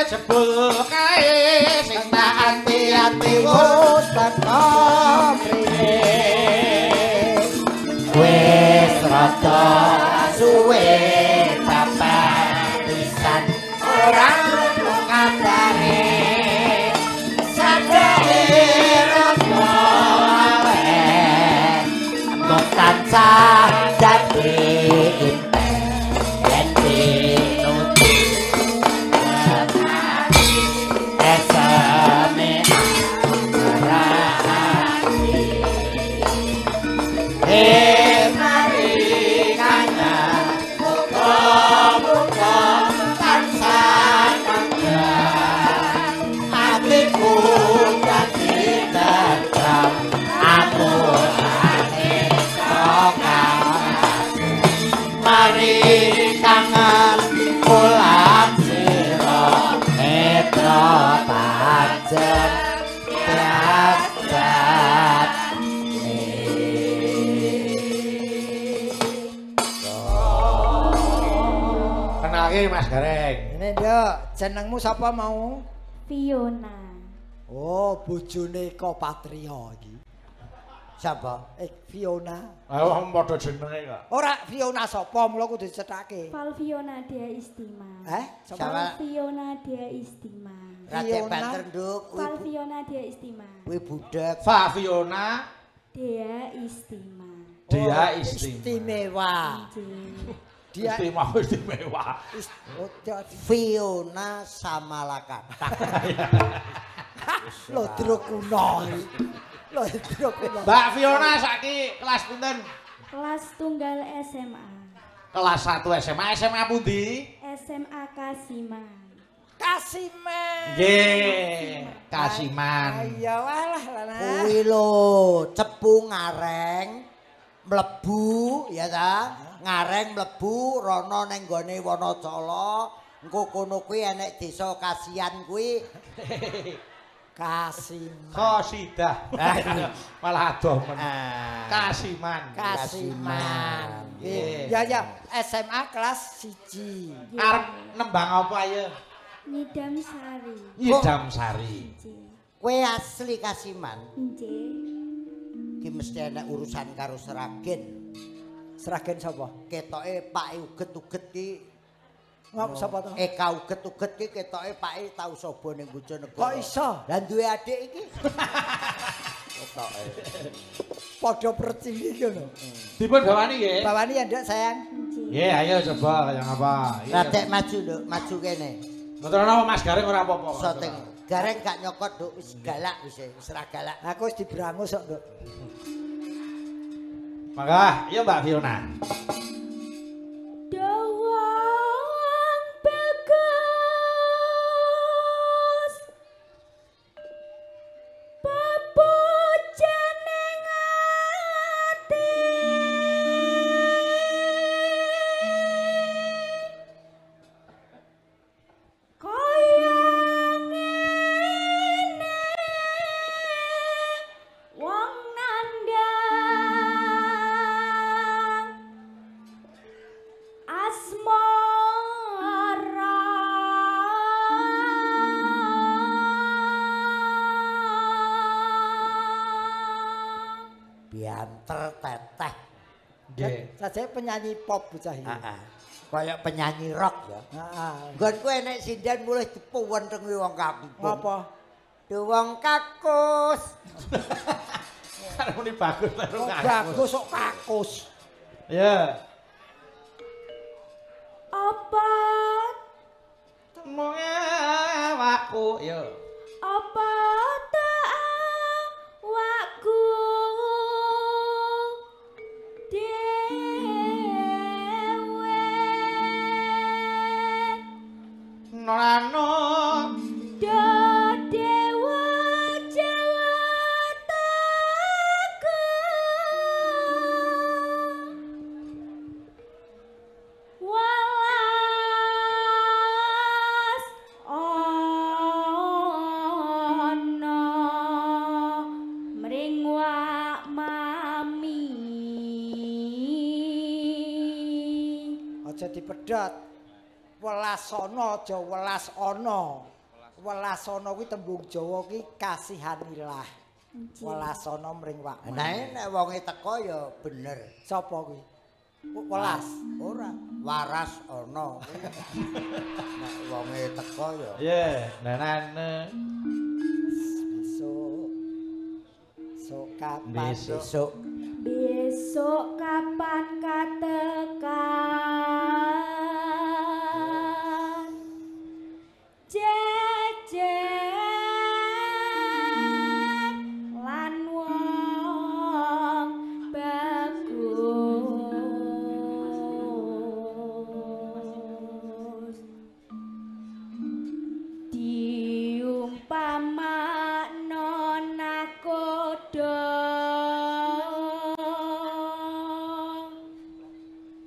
Jebul kae sing tak ati-ati wis teko mrene. Wis rada suwe bapak pisan ora krungu kabare. Sajake rada awet mung tansah dadi impen yen tinuti eseme ora ati. Mari kangen muga-muga tansah nanggan atiku dadi tentrem amurane kang mari kangen ulam sira netra tajem derajat. Kenalke Mas Gareng. Ini Nduk, jenengmu sapa mau? Fiona. Oh, bojone Eko Patrio iki. Sapa? Fiona. Ayo wong padha jenenge kok. Ora Fiona sapa mula kudu dicethake. Valviona Dea Istima. Sapa? Valviona Dea Istima. Rada banter Nduk, kuwi Valviona Dea Istima. kuwi budhek. Fiona Dea Istima. Dea Istima. Istimewa. Nggih. Dia Istimewa istimewa. Fiona Samalakata. Lodro kuno. Lodro kuno. Mbak Fiona saiki kelas pinten? Kelas tunggal SMA. Kelas 1 SMA. SMA pundi? SMA Kasiman. Kasiman. Nggih, Kasiman. Ayo walah lah. Kuwi lho, cepu ngareng mlebu ya ta? Ngareng mlebu rono ning gone Wanacala, engko kono kuwi enek desa Kasian kuwi. Kasiman. Qasidah. Malah adoh men. Kasiman. Kasiman. Nggih. Ya ya, SMA kelas 1. Arep nembang apa ayo? Nyidam Sari. Nyidam Sari. Kowe asli Kasiman? Nggih. Ki mesti enek urusan karo Sragen. Sragen sapa? Ketoke pake uget-uget ki. Ngop sapa to? Eka uget-uget ki ketoke pake tau sobo ning Bojonegoro. Kok iso? Lah duwe adik iki. Ketoke. Padha percili ngono. Dipun bawani nggih. Bawani ya Nduk sayang. Nggih, ayo coba kaya ngapa. Radek maju Nduk, maju kene. Mboten ana Mas Gareng ora apa-apa. Syuting. Gareng gak nyokot Nduk, wis galak wis, wis ra galak. Aku wis dibrangus kok Nduk. Mangga, iya Mbak Fiona. Dawang bagus pepujane ati kaya ngene wong nandang asmara. Bianter teteh. Nggih. Sajake penyanyi pop bocah iki. Heeh. Kaya penyanyi rock ya. Heeh. Nggonku enek sinden mulih dipuwentengi wong kampung. Ngapa? Duh wong kakus. Karep muni bagus karo Kok bagus kok kakus. Ya. Apa Temu awakku ya. apa ta awakku dhewe Nolano do dewa Jawa Tengah welas ana. dipedhot. Welasana aja welas ana. Welasana kuwi tembung Jawa kuwi kasihanilah. Welasana mring wakmu. Nah nek wonge teko ya bener. Sapa kuwi? Welas. Ora, waras ana. Nek wonge teko ya. Iya, nenane. Besok. Besok kapan? Besok. Besok kapan katekan jejer lan wong bagus diumpamakno nakoda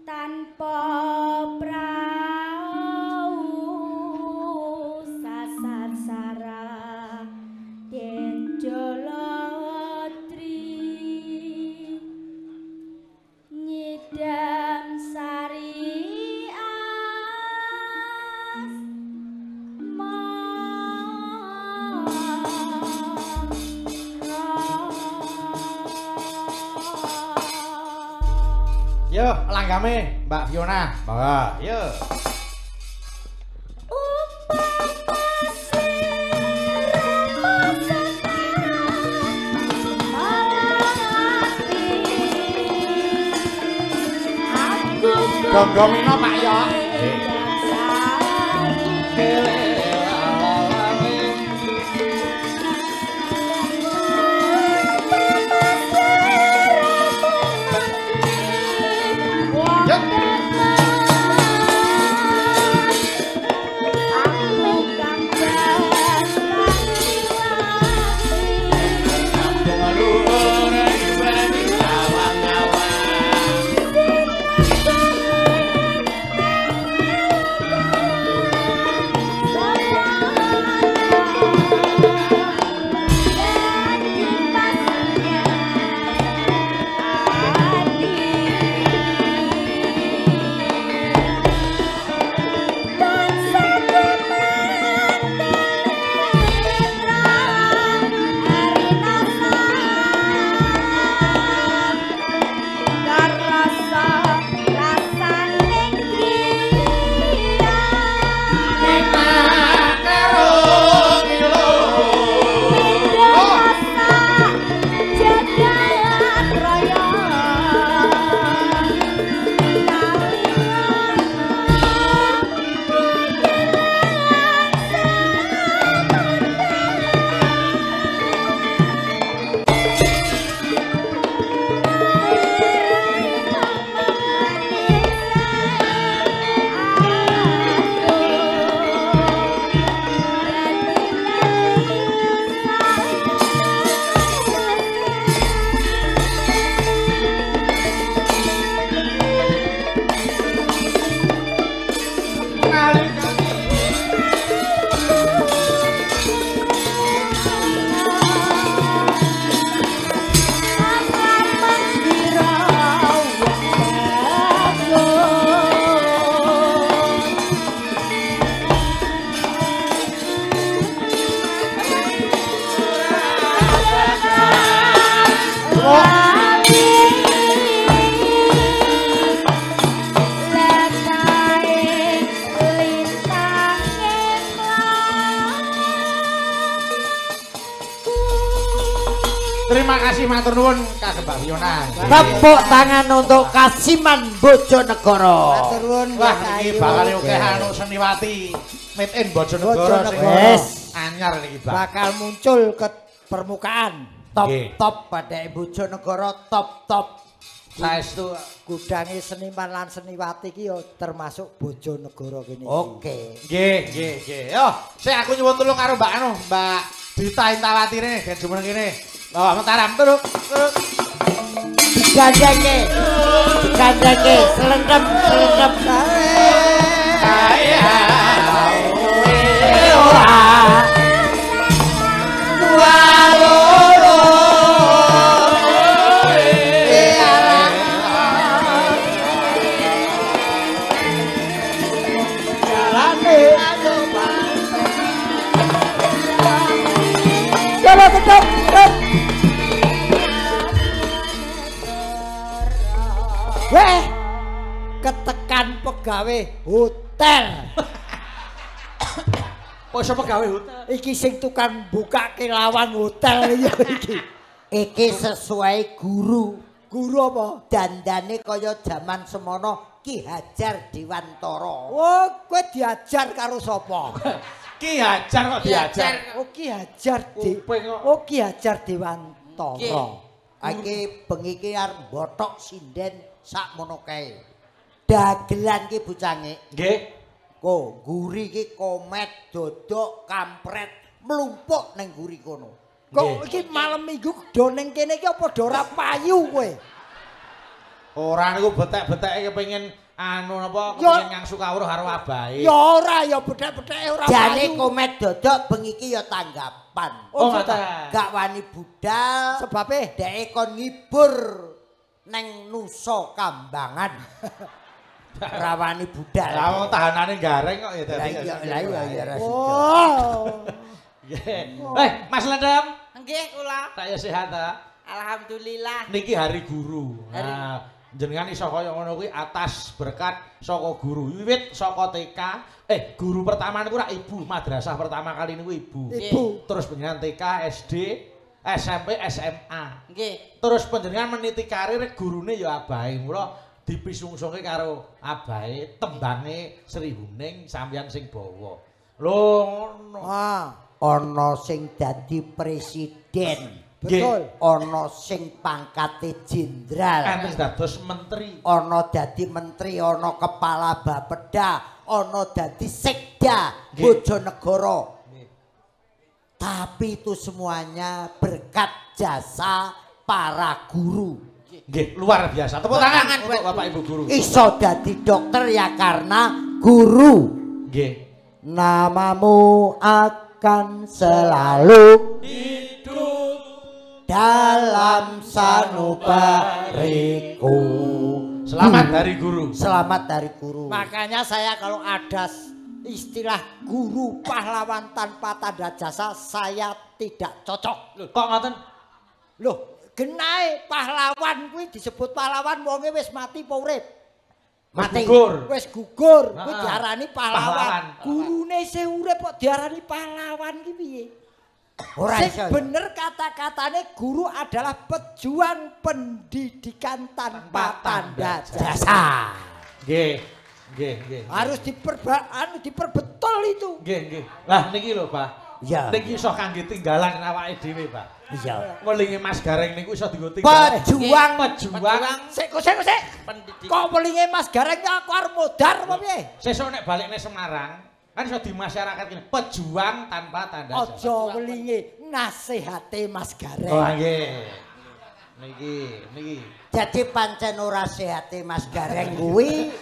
tanpa prau sasar sara den jolotri nyidam sari as Yo, langgame Mbak Fiona. Monggo, yo. Gonggongino Pak yo. Terima kasih matur nuwun kagem Mbak Fiona. Tepuk tangan untuk Kasiman Bojonegoro. Matur nuwun. Wah, iki bakal akeh anu seniwati made in Bojonegoro sing anyar niki, Bang. Bakal muncul ke permukaan. Top-top badhe Bojonegoro top-top. Saestu gudange seniman lan seniwati iki ya termasuk Bojonegoro kene iki. Oke. Nggih, nggih, nggih. Yo, sik aku nyuwun tulung karo Mbak anu, Mbak Dita Intawati rene ben jumeneng kene. Bawa Mataram terus. Digandengke. Digandengke selendem, selendem. Ora. Dua loro. pegawe hotel. Kok iso pegawe hotel? Iki sing tukang bukake lawang hotel ya iki. Iki sesuai guru. Guru apa? Dandane kaya jaman semono Ki Hajar Dewantara. Oh, kowe diajar karo sapa? Ki Hajar kok diajar. Oh, Ki Hajar Oh, Ki Hajar Dewantara. Iki bengi iki arep mbothok sinden sakmono kae. Dagelan ki bocange. Nggih. Ko guri iki komet, dodok, kampret mlumpuk ning guri kono. Kok iki malam Minggu do ning kene iki apa do ora payu kowe? Ora niku betek-beteke kepengin anu napa kepengin ngangsu kawruh karo abahe. Ya ora ya betek-beteke ora payu. Jane komet dodok bengi iki ya tanggapan. Oh ngoten. Gak wani budal sebabe dheke kon ngibur neng Nusa Kambangan. Rawani budal. Lah wong tahanane gareng kok ya dadi. Lah iya ya ra sida. Oh. Nggih. Mas Lendem. Nggih kula. Tak ya sehat ta? Alhamdulillah. Niki hari guru. Nah, jenengan iso kaya ngono kuwi atas berkat saka guru. Wiwit saka TK, guru pertama niku rak ibu, madrasah pertama kali niku ibu. Ibu. Terus panjenengan TK, SD, SMP, SMA. Nggih. Terus panjenengan meniti karir gurune ya abahe. Mula dipisungsungke karo abahe tembange Sri Huning sampeyan sing bawa. Lho ngono. Ah, ana sing dadi presiden. Betul. Ana sing pangkate jenderal. Enten dados menteri. Ana dadi menteri, ana kepala Bapeda, ana dadi sekda Bojonegoro. Tapi itu semuanya berkat jasa para guru. Nggih, luar biasa. Tepuk tangan untuk Bapak Ibu guru. Iso dadi dokter ya karena guru. Nggih. Namamu akan selalu hidup dalam sanubariku. Selamat hari guru. Selamat hari guru. Makanya saya kalau ada istilah guru pahlawan tanpa tanda jasa saya tidak cocok. Loh, kok ngoten? Loh, genahe pahlawan kuwi disebut pahlawan wonge wis mati apa urip? Mati. Gugur. Wis gugur, kuwi diarani pahlawan. Gurune isih urip kok diarani pahlawan ki piye? Ora iso. Bener kata-katane guru adalah pejuang pendidikan tanpa tanda jasa. Nggih. Nggih, nggih. Harus diperbetul itu. Nggih, nggih. Lah niki lho, Pak. Iya. Niki iso kangge tinggalan awake dhewe, Pak. Iya. Welinge Mas Gareng niku iso dienggo tinggalan. Pejuang, pejuang. Sik, sik, sik. Kok welinge Mas Gareng aku arep modar apa piye? Sesuk nek balikne Semarang, kan iso di masyarakat kene pejuang tanpa tanda jasa. Aja welinge nasihate Mas Gareng. Oh nggih. Niki, niki. Jadi pancen ora sehate Mas Gareng kuwi.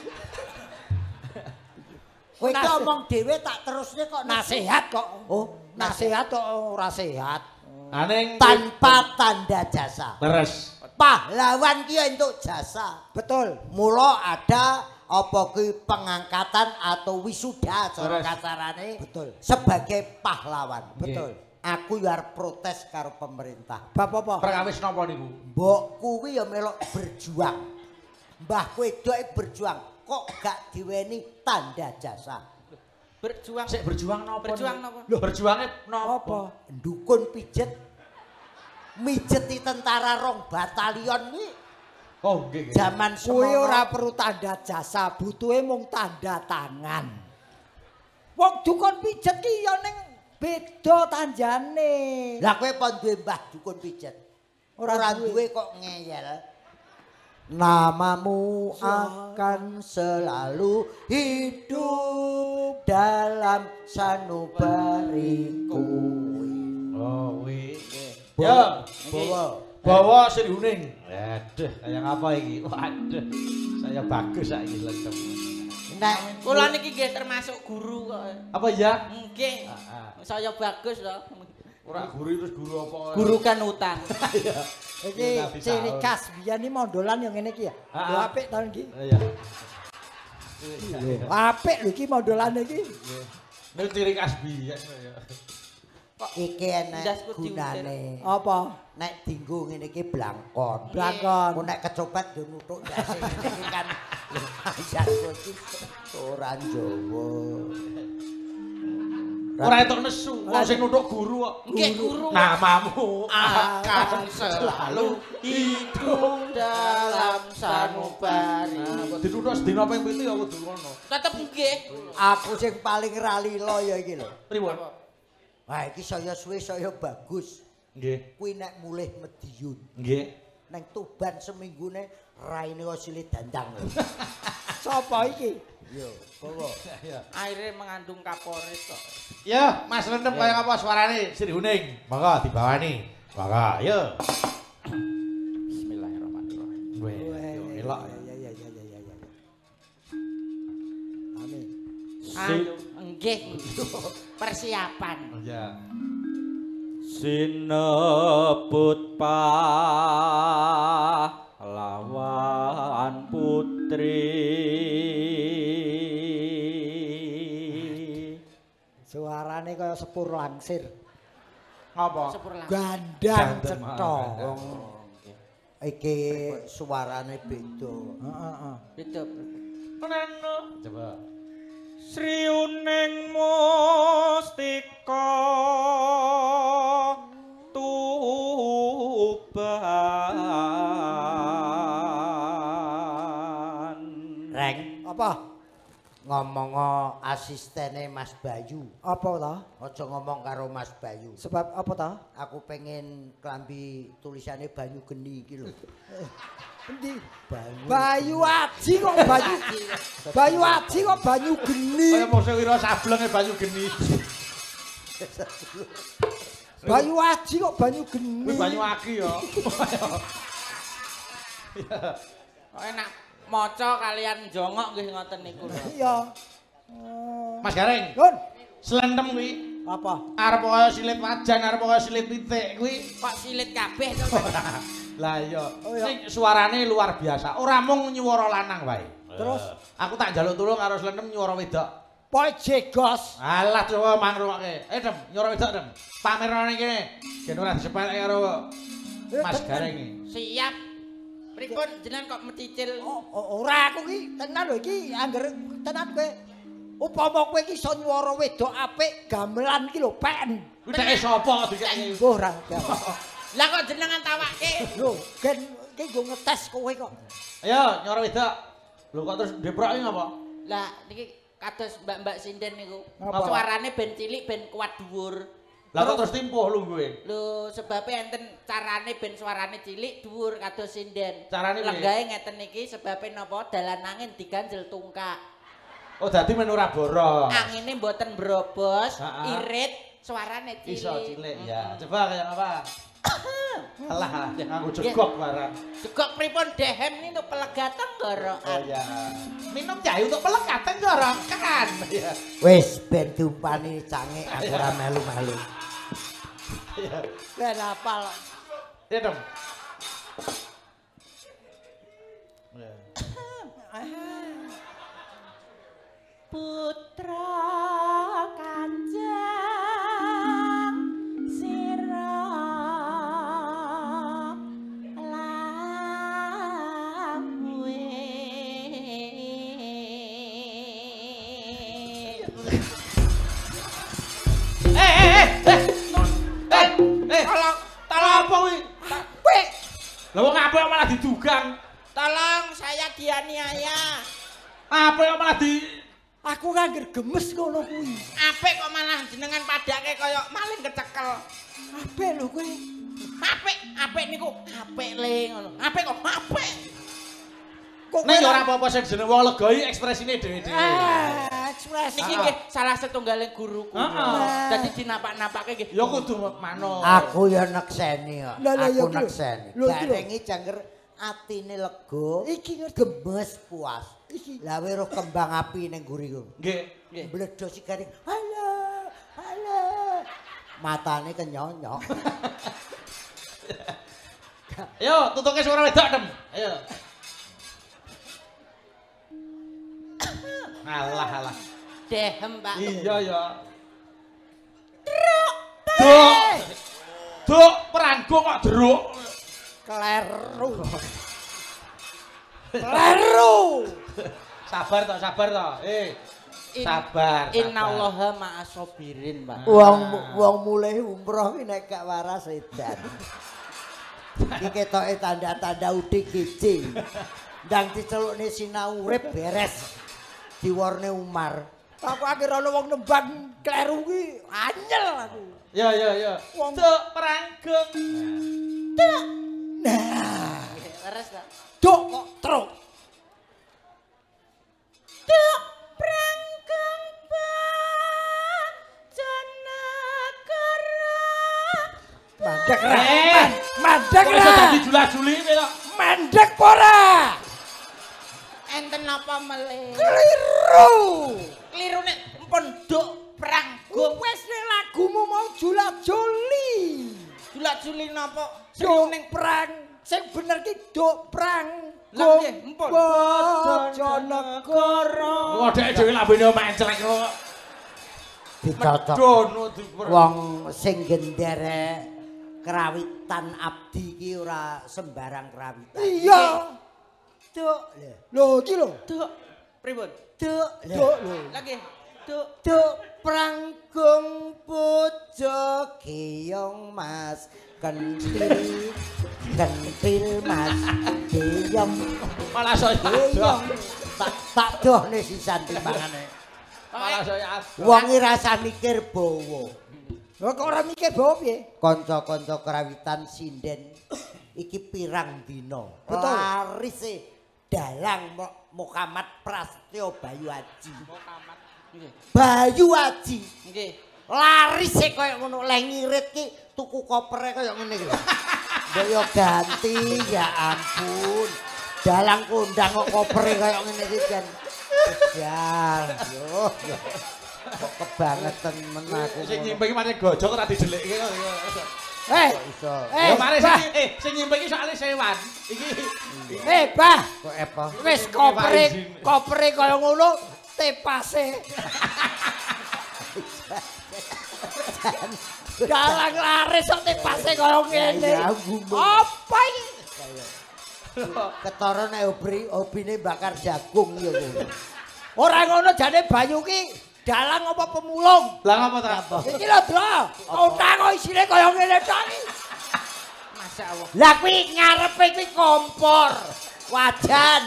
Kowe iki omong dhewe tak terusne kok nasihat kok. Oh, nasihat kok ora sehat. Aning tanpa tanda jasa. Terus pahlawan ki entuk jasa. Betul. Mula ada apa kuwi pengangkatan atau wisuda cara kasarane. Betul. Sebagai pahlawan. Betul. Aku yo arep protes karo pemerintah. Bab apa? Perkawis napa niku? Mbokku kuwi yo melok berjuang. Mbahku wedoke berjuang. Kok gak diweni tanda jasa? Berjuang. Sik berjuang napa? Berjuang napa? Lho, berjuange napa? Ndukun pijet. Mijeti tentara rong batalion kuwi. Oh, nggih. Jaman kuwi ora perlu tanda jasa, butuhe mung tanda tangan. Wong dukun pijet ki ya ning beda tanjane. Lah kowe apa duwe mbah dukun pijet? Ora duwe kok ngeyel. Namamu akan selalu hidup dalam sanubariku. Oh, kuwi. Ya, bawa. Bawa Sri Huning. Aduh, kaya ngapa iki? Waduh. Saya bagus saiki lendem. Nek kula niki nggih termasuk guru kok. Apa ya? Nggih. Saya bagus to. Ora guru terus guru apa? Guru kan utang. Iya. Iki ciri khas biyen iki mondolan yang ngene iki ya. Lho apik ta iki? Iya. Apik lho iki mondolane iki. Niku ciri khas biyen ya. Kok iki enek gunane. Apa? Nek dinggo ngene iki blangkon. Blangkon. Ku nek kecopet yo nuthuk ndase ngene iki kan Ajarku iki ora Jawa. Ora entuk nesu, wong sing nuthuk guru kok. Nggih guru. Namamu akan selalu hidup dalam sanubari. Nah, dituthuk sedina ping 7 ya kudu ngono. Tetep nggih. Aku sing paling ra lila ya iki lho. Pripun? Wah iki saya suwe saya bagus. Nggih. Kuwi nek mulih Madiun. Nggih. Neng Tuban seminggune raine kok silit dandang lho. Sapa iki? Yo, kowe. Aire mengandung kaporit kok. Ya, Mas Lentem kaya apa suarane Sri Huning? Monggo dibawani. Monggo, ayo. Bismillahirrahmanirrahim. Weh, yo elok. Ya ya ya ya ya. Amin. Ayo, nggih. Persiapan. Iya. Sinebut pahlawan putri. Suarane kaya sepur langsir. Apa? Sepur langsir. Gandang cetha. Wong iki suarane beda. Heeh. Beda. Coba. Sri Uning Mustika Tuban. Reng, Apa? ngomong asistene Mas Bayu. Apa ta? Aja ngomong karo Mas Bayu. Sebab apa ta? Aku pengen klambi tulisane Banyu Geni iki lho. Endi? Banyu. Bayu Aji kok Bayu. Bayu Aji kok Banyu Geni. Kaya mosok wira sablenge Banyu Geni. Bayu Aji kok Banyu Geni. Kuwi Banyu Aki ya. Kok enak maca kalian jongok nggih ngoten niku lho. Iya. Mas Gareng, Nun, slentem kuwi. Apa? Arep kaya silit wajan, arep kaya silit pitik kuwi. Kok silit kabeh to? Lah iya. Oh, iya. Sing suarane luar biasa. Ora mung nyuwara lanang wae. Terus? Aku tak njaluk tulung karo slentem nyuwara wedok. Poe jegos. Alah coba mangrungokke. Eh, Dem, nyuwara wedok, Dem. Pamerane kene. Ben ora disepeleke karo Mas Gareng iki. Siap. Pripun jenengan kok mencicil? Oh, ora aku ki tenan lho iki angger tenan kowe. Upama kowe iki iso nyuwara wedok apik gamelan iki lho pen. Kuwi dheke sapa kok dikeki? Ora. Lah kok jenengan tawake? Lho, gen iki nggo ngetes kowe kok. Ayo nyuwara wedok. Lho kok terus deproki ngapa? Lah niki kados mbak-mbak sinden niku. Ngapa? Suarane ben cilik ben kuat dhuwur. Lah kok terus timpuh lungguhe? Lho sebabe enten carane ben suarane cilik dhuwur kados sinden. Carane piye? Lenggahe ngeten niki sebabe napa dalan angin diganjel tungkak. Oh dadi men ora boros. Angine mboten brobos, Ha-ha. irit, suarane cilik. Iso cilik ya. Coba kaya apa? Alah, nganggo jegok barang. Jegok pripun dehem niku pelegat tenggorokan. Oh ya. Minum jahe untuk pelekat tenggorokan. Iya. Wis ben diumpani cangik aku ora melu-melu. Iya. Ben apal. Iya, Dem. Iya. Putra Kanjeng sira lambwe. Tolong, tolong apa kuwi? Apik. Lah wong apik kok malah didugang. Tolong saya dianiaya. Apik kok malah di Aku ngangger gemes ngono kuwi. Apik kok malah jenengan padake kaya maling kecekel. Apik lho kowe. Apik, apik niku apik le ngono. Apik kok apik. Kok Nek ya ora apa-apa sing jeneng wong lega iki ekspresine dhewe-dhewe. Ah, ekspresi. Niki nggih salah setunggaling guruku. Heeh. Dadi dinapak-napake nggih. Ya kudu manut. Aku ya nekseni kok. Lah, lah, ya Aku iki lho. nekseni. Lho, iki lho. Garengi jangger atine lega, Iki ngerti. gemes puas. Iki. Lah weruh kembang api ning guriku. Nggih. Nggih. Mbledos si garing. Halo, halo. Matane kenyonyok. Ayo tutuke suara wedok, Dem. Ayo. Alah alah. Dehem, Pak. Iya ya. Druk. Duk. Duk peranggo kok druk. Kleru. Kleru. Sabar to, sabar to. Sabar. Innallaha ma'as sabirin, Pak. Wong mulih umroh ki nek gak waras edan. Iki ketoke tanda-tanda UDGC. Ndang dicelukne sinau urip beres. Diworne Umar. Aku akhir ana wong nembang kleru ki anyel aku. Ya ya ya. Duk pranggung. Duk. Nah, leres ta. Duk kok truk. Duk pranggung Bojonegoro. Mandek ra. Mandek ra. Kok iso dadi jula-juli piye kok? Mandek ora. Enten napa melih? Keliru. Keliru nek empun duk pranggung. Wes nek lagumu mau jula-juli. Jula-juli napa? Duk prang. Sing bener ki duk prang. Lah nggih, empun. Bojonegoro. Kok dhek dhewe lambene menclek kok. Dicocok. Wong sing gendere krawitan abdi ki ora sembarang krawitan. Iya. Duk. Lho iki lho. Duk. Pripun? Duk. Duk lho. Lah nggih. Duk. Duk pranggung bojo geyong Mas kentil kentil Mas geyong malah saya geyong tak dohne sisan timbangane. Malah saya adoh. Wong iki rasa mikir bawa. Lho kok ora mikir bawa piye? Kanca-kanca krawitan sinden iki pirang dina. Betul. Larise dalang Muhammad Prasetyo Bayu Aji. Muhammad. Nggih. Bayu Aji. Nggih. Larise kaya ngono leh ngirit ki tuku kopere kaya ngene iki lho. Mbok yo ganti ya ampun. Dalang kondang kok kopere kaya ngene iki jan. Jal yo. Kok kebangetan men aku. Sing nyimping iki pancen gojok ora dijelikke kok. Eh, iso. Ya mare sing nyimping iki soalé sewan. Iki Bah, kok apa? Wis kopere kaya ngono tepase. Dalang laris kok tepase kaya ngene. Apa iki? Ketara nek hobine bakar jagung ya ngono. Ora ngono jane Bayu ki dalang apa pemulung? Lah ngapa ta? Iki lho, Dro. Kotang kok isine kaya ngene tok iki. Masyaallah. Lah kuwi ngarepe kuwi kompor, wajan.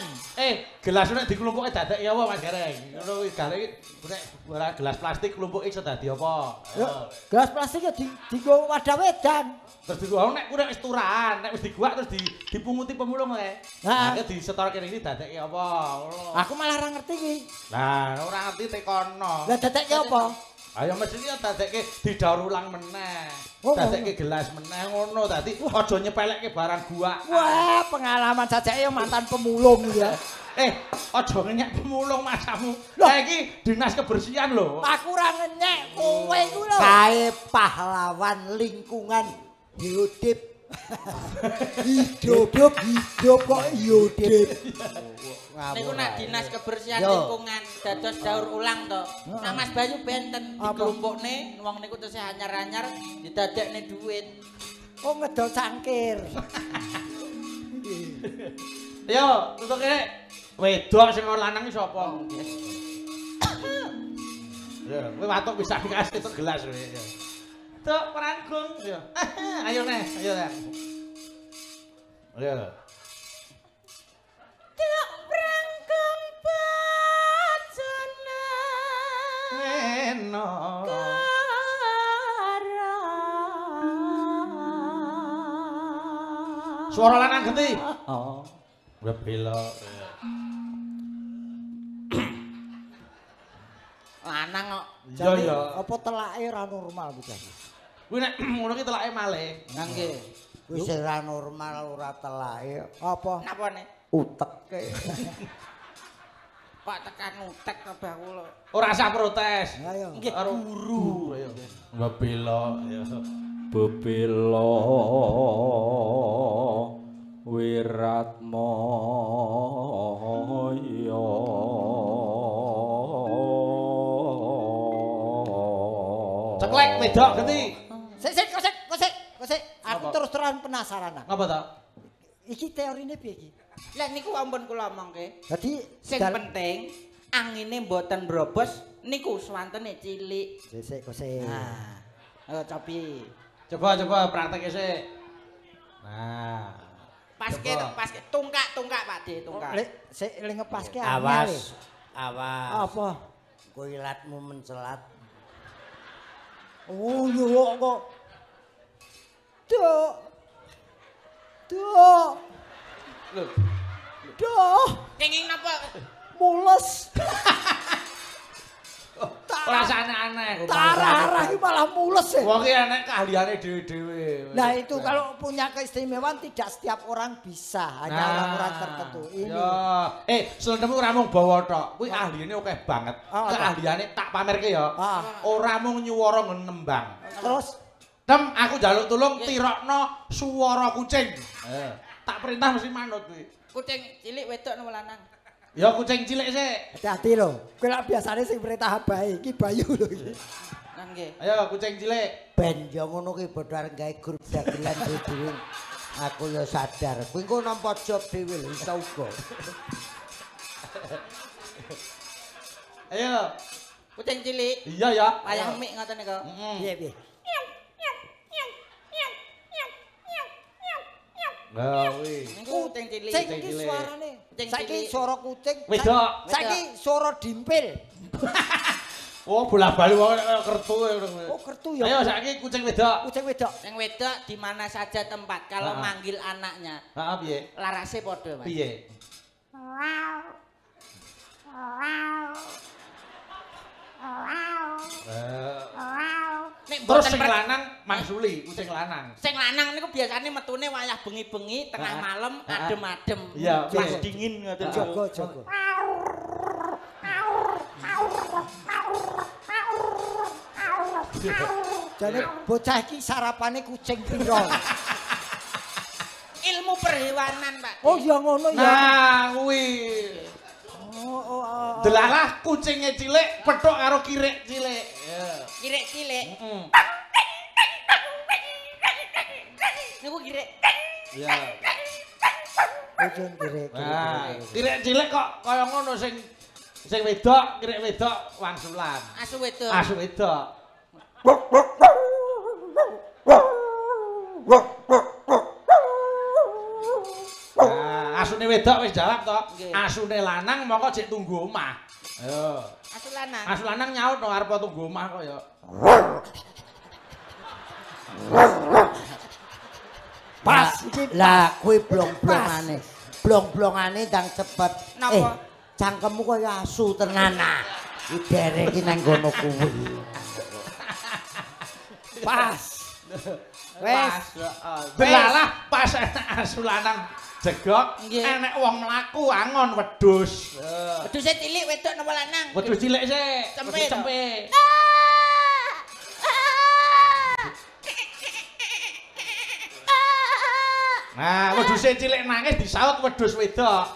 Gelas nek diklumpuke dadekke apa Mas Gareng? Ngono kuwi gare nek ora gelas plastik klumpuke iso dadi apa? Gelas plastik ya dienggo wadah wedan. Terus digo nek kuwi wis turahan, nek wis diguak terus dipunguti pemulung kae. Nah, disetor kene iki dadekke apa? Ngono. Aku malah ora ngerti iki. Lah, ora ngerti tekono. Lah dadekke apa? Ayo mesti ya dadekke didaur ulang meneh. Dadekke gelas meneh ngono dadi aja nyepelekke barang guak. Wah, pengalaman sajake ya mantan pemulung ya. Aja ngenyek pemulung masamu. Lah iki dinas kebersihan lho. Aku ora ngenyek kowe iku lho. Kae pahlawan lingkungan hidup. Hidup hidup kok hidup. Niku nak dinas kebersihan lingkungan dados daur ulang to. Nah Mas Bayu benten diklumpukne wong niku tesih anyar-anyar didadekne duit. Oh ngedol cangkir. Yo, tutuke wedok sing ora lanang iki sapa? Ya, kowe watuk bisa dikasih tok gelas kowe. Tok pranggung. Yo. Ayo neh, ayo neh. Ayo. Tok pranggung Bojonegoro. Suara lanang genti. Oh. Bebelok. Lanang kok. Iya ya. Apa telake ora normal kuwi? Kuwi nek ngono ki telake malih. Lah nggih. Wis ora normal ora telake. Apa? Napane? Uteke. Kok tekan utek to bah kula. Ora usah protes. Ayo. Nggih guru. Ayo. Bebelok. Ayo. Bebelok wiratmaya. Ceklek wedok genti. Sik sik kosek kosek kosek. Aku terus terang penasaran. Ngapa ta? Iki teorine piye iki? Lah niku ampun kula omongke. Dadi sing penting angine mboten brobos niku swantene cilik. Sik kose. Nah. Ayo cobi. Coba praktekke sik. Nah. Paske tungkak Pak De, tungkak. Lek sik le ngepaske awas. Awas. Apa? Kowe ilatmu mencelat. Oh, yo kok. Duk. Duk. Lho. Duh. Kenging napa? Mules. Ora aneh-aneh. Arah-arah iki malah mules ya. Wong iki enek keahliane dhewe-dhewe. Nah itu kalau punya keistimewaan tidak setiap orang bisa, hanya orang-orang tertentu. Ini. Ya. Slendemu ora mung bawa tok. Kuwi ahline akeh banget. Keahliane tak pamerke ya. Ora mung nyuwara nembang. Terus Tem, aku njaluk tulung tirokno suara kucing. Tak perintah mesti manut kuwi. Kucing cilik wedok napa lanang? Ya kucing cilik sik. Hati-hati lho. Kowe lak biasane sing perintah bae iki Bayu lho iki. Lah nggih. Ayo kucing cilik. Ben ya ngono ki padha arep gawe grup dagelan dhewe. Aku ya sadar. Kuwi engko nampa job dhewe lho iso uga. Ayo. Kucing cilik. Iya ya. Wayah mik ngoten niku. Piye piye? Lah kuwi. Niku kucing cilik. Sing iki suarane. Saiki suara kucing. Wedok. Saiki suara dimpil. Oh, bola-bali wong kaya kertu. Oh, kertu ya. Ayo saiki kucing wedok. Kucing wedok. Sing wedok di mana saja tempat kalau manggil anaknya. Heeh, piye? Larase padha, Mas. Piye? Nek terus sing lanang mangsuli, kucing lanang. Sing lanang niku biasane metune wayah bengi-bengi, tengah malam, adem-adem. Pas dingin ngoten. Jaga-jaga. Jane bocah iki sarapane kucing pira? Ilmu perhewanan, Pak. Oh ya ngono ya. Nah, kuwi. Oh. Delalah kucinge cilik petuk karo kirik cilik. Kirik cilik. Heeh. Niku kirik. Iya. Kucing kirik. Nah, kirik cilik kok kaya ngono sing sing wedok, kirik wedok wangsulan. Asu wedok. Asu wedok. Nah, asune wedok wis jawab to. Asune lanang mongko jek tunggu omah. Ayo. Asu lanang. Asu lanang nyaut no arep tunggu omah kok ya. Pas iki lah kuwi blong-blongane. Blong-blongane ndang cepet. Napa? Cangkemmu kaya asu tenan ah. Idere iki nang ngono kuwi. Pas. Wes. Delalah pas enek asu lanang jegok, enek wong mlaku angon wedhus. Wedhuse cilik wedok napa lanang? Wedhus cilik sik. Wedhus cempe. Nah, wedhuse cilik nangis disaut wedhus wedok.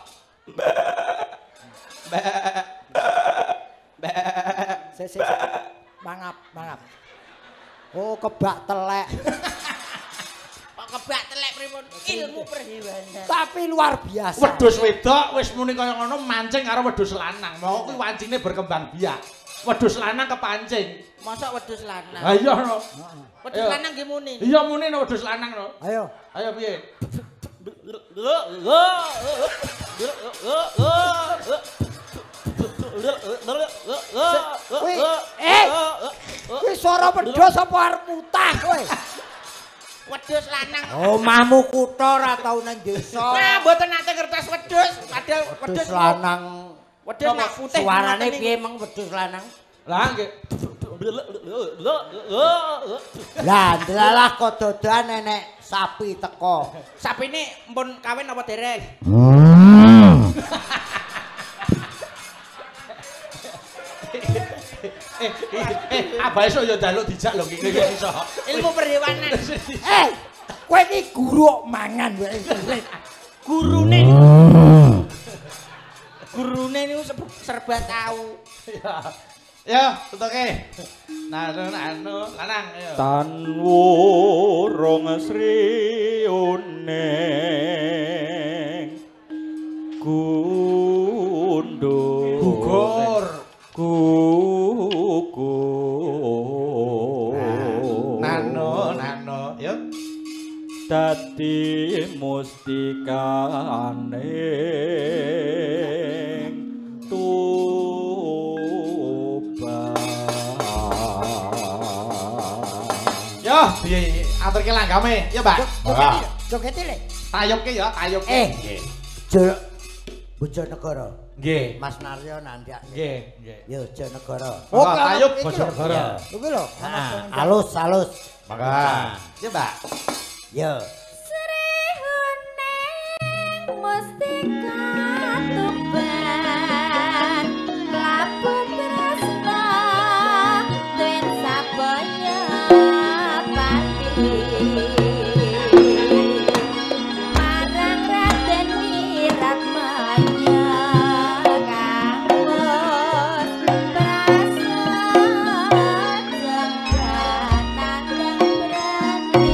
Sik sik. Mangap, mangap. Oh, kebak telek. Kok kebak telek pripun? Ilmu perhewanan. Tapi luar biasa. Wedhus wedok wis muni kaya ngono mancing karo wedhus lanang. Mongko kuwi wancine berkembang biak. Wedhus lanang kepancing. Mosok wedhus lanang. Ha iya no. Wedhus lanang nggih muni. Iya muni no wedhus lanang no. Ayo. Ayo piye? Kuwi kuwi swara wedhus apa arep mutah kowe? Wedhus lanang. Omahmu kutha ora tau nang desa. Nah, mboten nate ngertos wedhus, padahal wedhus lanang. Wedhus nak putih. Suarane piye meng wedhus lanang? Lah nggih. Lah ndelalah kok dodoan enek sapi teko. Sapine mpun kawin apa dereng? Abah iso ya njaluk dijak lho kene iki iso. Ilmu perhewanan. Kowe iki guru kok mangan wae. Gurune. Gurune niku serba tahu. Ya. Ya, tutuke. Nah, anu lanang ayo. Tan wurung sriune. Dadi mustikaning Tuban. Yo, diaturke langgame, ya, Mbak. Jogete le. Tayubke ya, tayubke. Nggih. Bojonegoro. Nggih. Mas Naryo nandhak. Nggih, nggih. Yo Bojonegoro. Oh, tayub Bojonegoro. Iki lho. Alus, alus. Mangga. Ya, Mbak. Yo. Sri Huning Mustika Tuban labu tresna Twin Sabaya Pati marang Raden Wiratmaya kang wis prasaja tandang berani.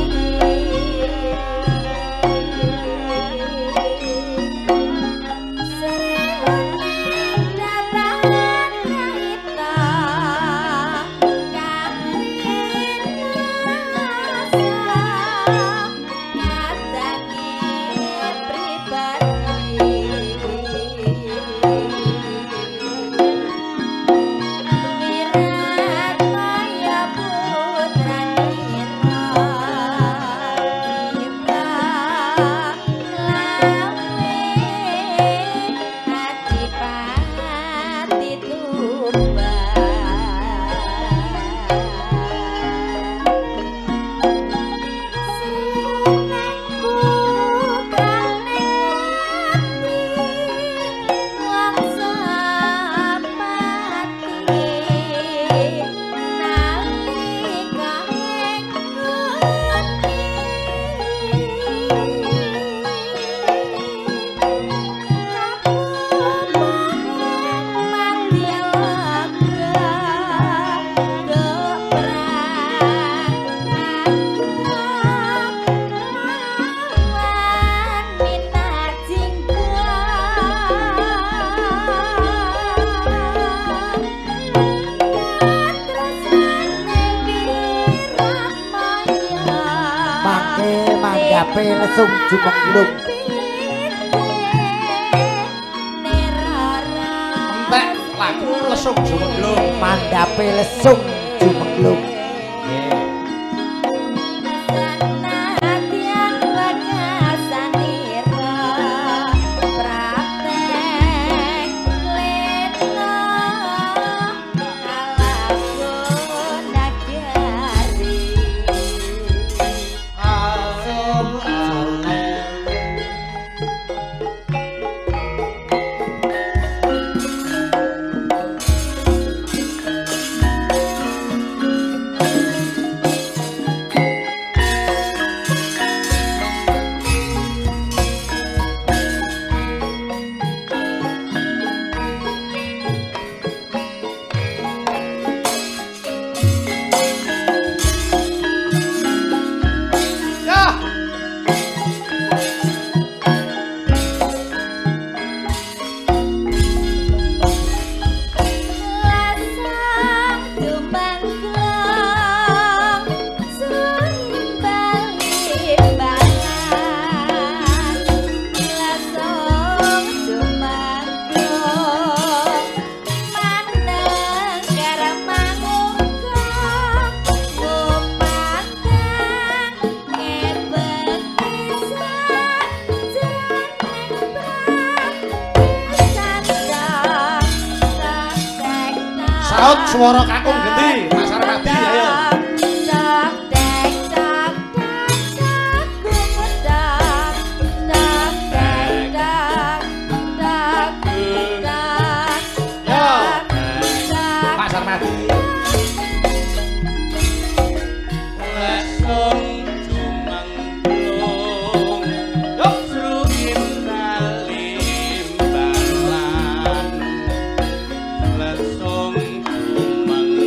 Mandhape lesung jumenglung. Entek lagu lesung jumenglung. Mandhape lesung jumenglung. Nggih. Saut swara kakung genti, Mas Armadi ayo. Yo. Mas Armadi. Lesung jumenglung sruim balimbalan. Lesung jumenglung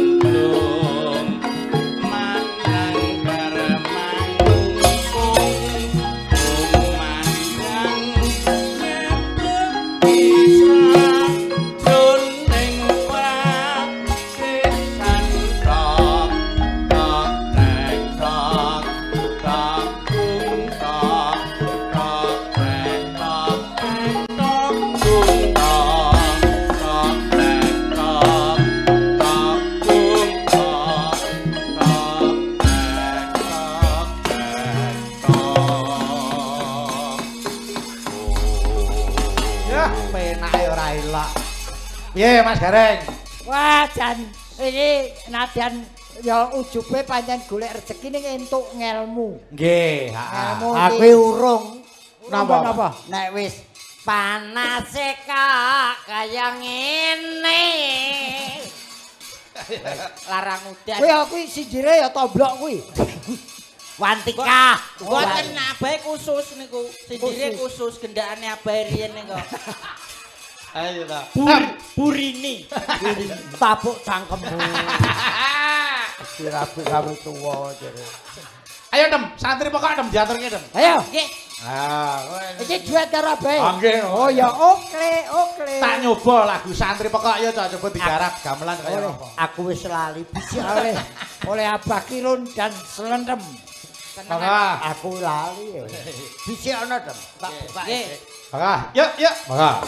Ya, penake ora ilok. Piye Mas Gareng? Wah, jan iki nadyan ya ujube pancen golek rejeki ning entuk ngelmu. Nggih, heeh. Aku urung. Napa? Napa? Nek wis panase kok kaya ngene. Larang udan. Kuwi kuwi sinjire ya tomblok kuwi. Wantika. Mboten abahe khusus niku. Sindire khusus gendakane abahe riyen niku. Ayo ta. Burini. Tapuk cangkemmu. Dirabi karo tuwa jere. Ayo Dem, santri pokok Dem diaturke Dem. Ayo. Nggih. Ah, iki duet karo abahe. Ah, nggih. Oh ya oke, oke. Tak nyoba lagu santri pokok ya coba digarap gamelan kaya apa. Aku wis lali bisa oleh oleh Abah Kirun dan Slentem. Mangga. Aku lali ya. Bisa ana Dem. Tak buka. Nggih. Mangga. Yuk, yuk. Mangga.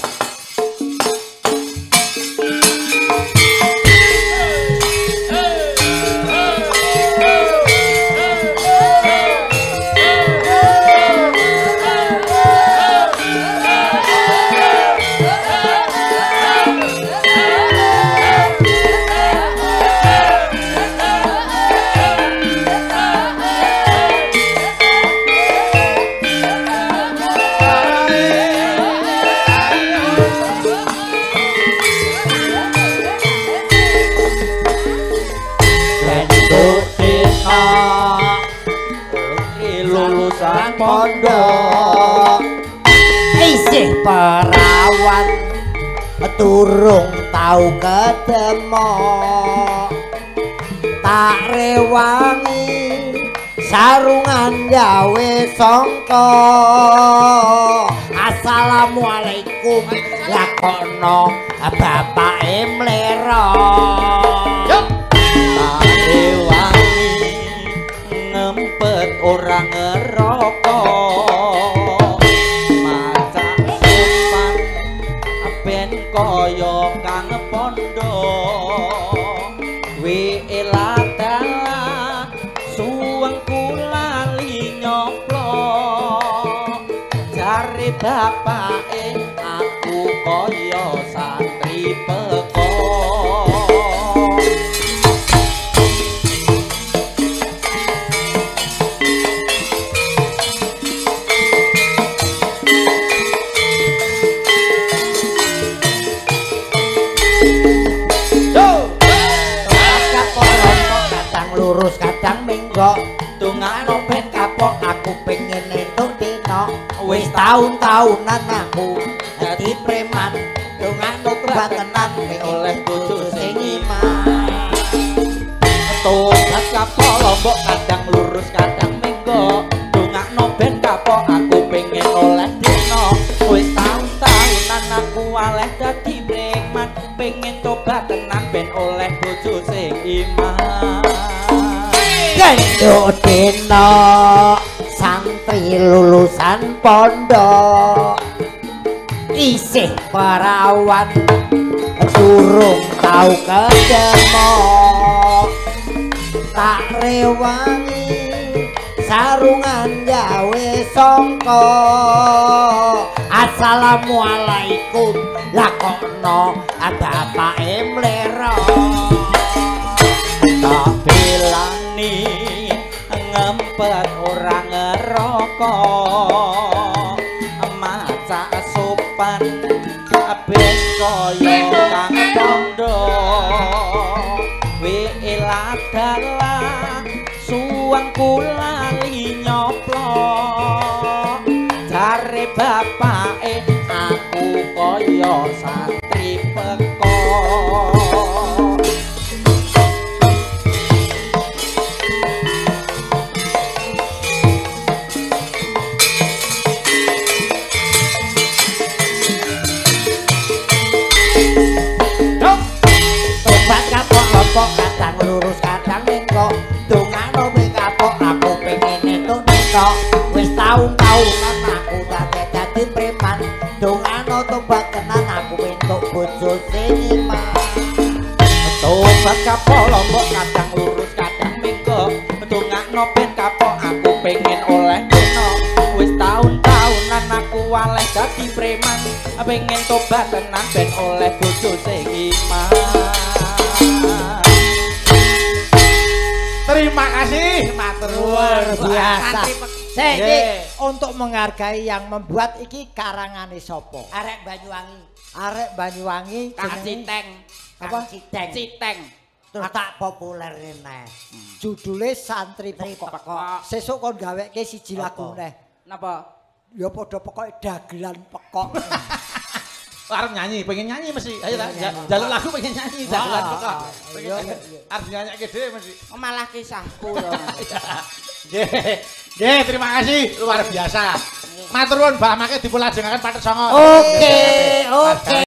Lulusan pondok isih perawan turung tau kedemok tak rewangi sarungan gawe sangka assalamualaikum lakono bapake mlero tak rewangi ngempet ora ngerokok macak sopan ben kaya kang pondok we eladala suwengku lali nyoplok jare bapake aku kaya santri pekok. Lurus kadang menggok dongakno ben kapok aku pengen entuk dino wis taun-taunan aku dadi preman dongakno tenan nek oleh bojo sing iman tobat kapok lombok kadang lurus kadang menggok dongakno ben kapok aku pengen oleh dino wis taun-taunan aku waleh dadi preman pengen tobat tenan ben oleh bojo sing iman. Genduk dina santri lulusan pondok isih perawan durung tau kedemok tak rewangi sarungan gawe sangka assalamualaikum lakono bapake mlero tak belani ngempet ora ngerokok macak sopan ben kaya kang pondok we eladala suwengku lali nyoplok jare bapake aku kaya santri pekok. Kadang lurus kadang menggok dongakno ben kapok aku pengen entuk dino wis taun-taunan aku dadi preman dongakno tobat tenan aku entuk bojo sing iman tobat kapok lombok kadang lurus kadang menggok dongakno ben kapok aku pengen oleh dino wis taun-taunan aku waleh dadi preman Pengen tobat tenan ben oleh bojo sing iman. Terima kasih, matur Luar biasa. Sik iki Nggih. untuk menghargai yang membuat iki karangane sapa? Arek Banyuwangi. Arek Banyuwangi Kang jenenge Citeng. apa? Citeng. Citeng. Terus tak populer neh. Judule Santri Pekok. Pekok. Sesuk kon gaweke siji lagu Apa? neh. Napa? Ya padha pokoke dagelan pekok. Arep nyanyi, pengen nyanyi mesti. Ayo ta, jaluk lagu pengen nyanyi, dagelan pekok. Iya, iya. Arep nyanyikke dhewe mesti. Oh, malah kisahku to. Nggih. Nggih, terima kasih luar biasa. Matur nuwun Mbah, mangke dipun lajengaken pathet sanga. Oke, oke.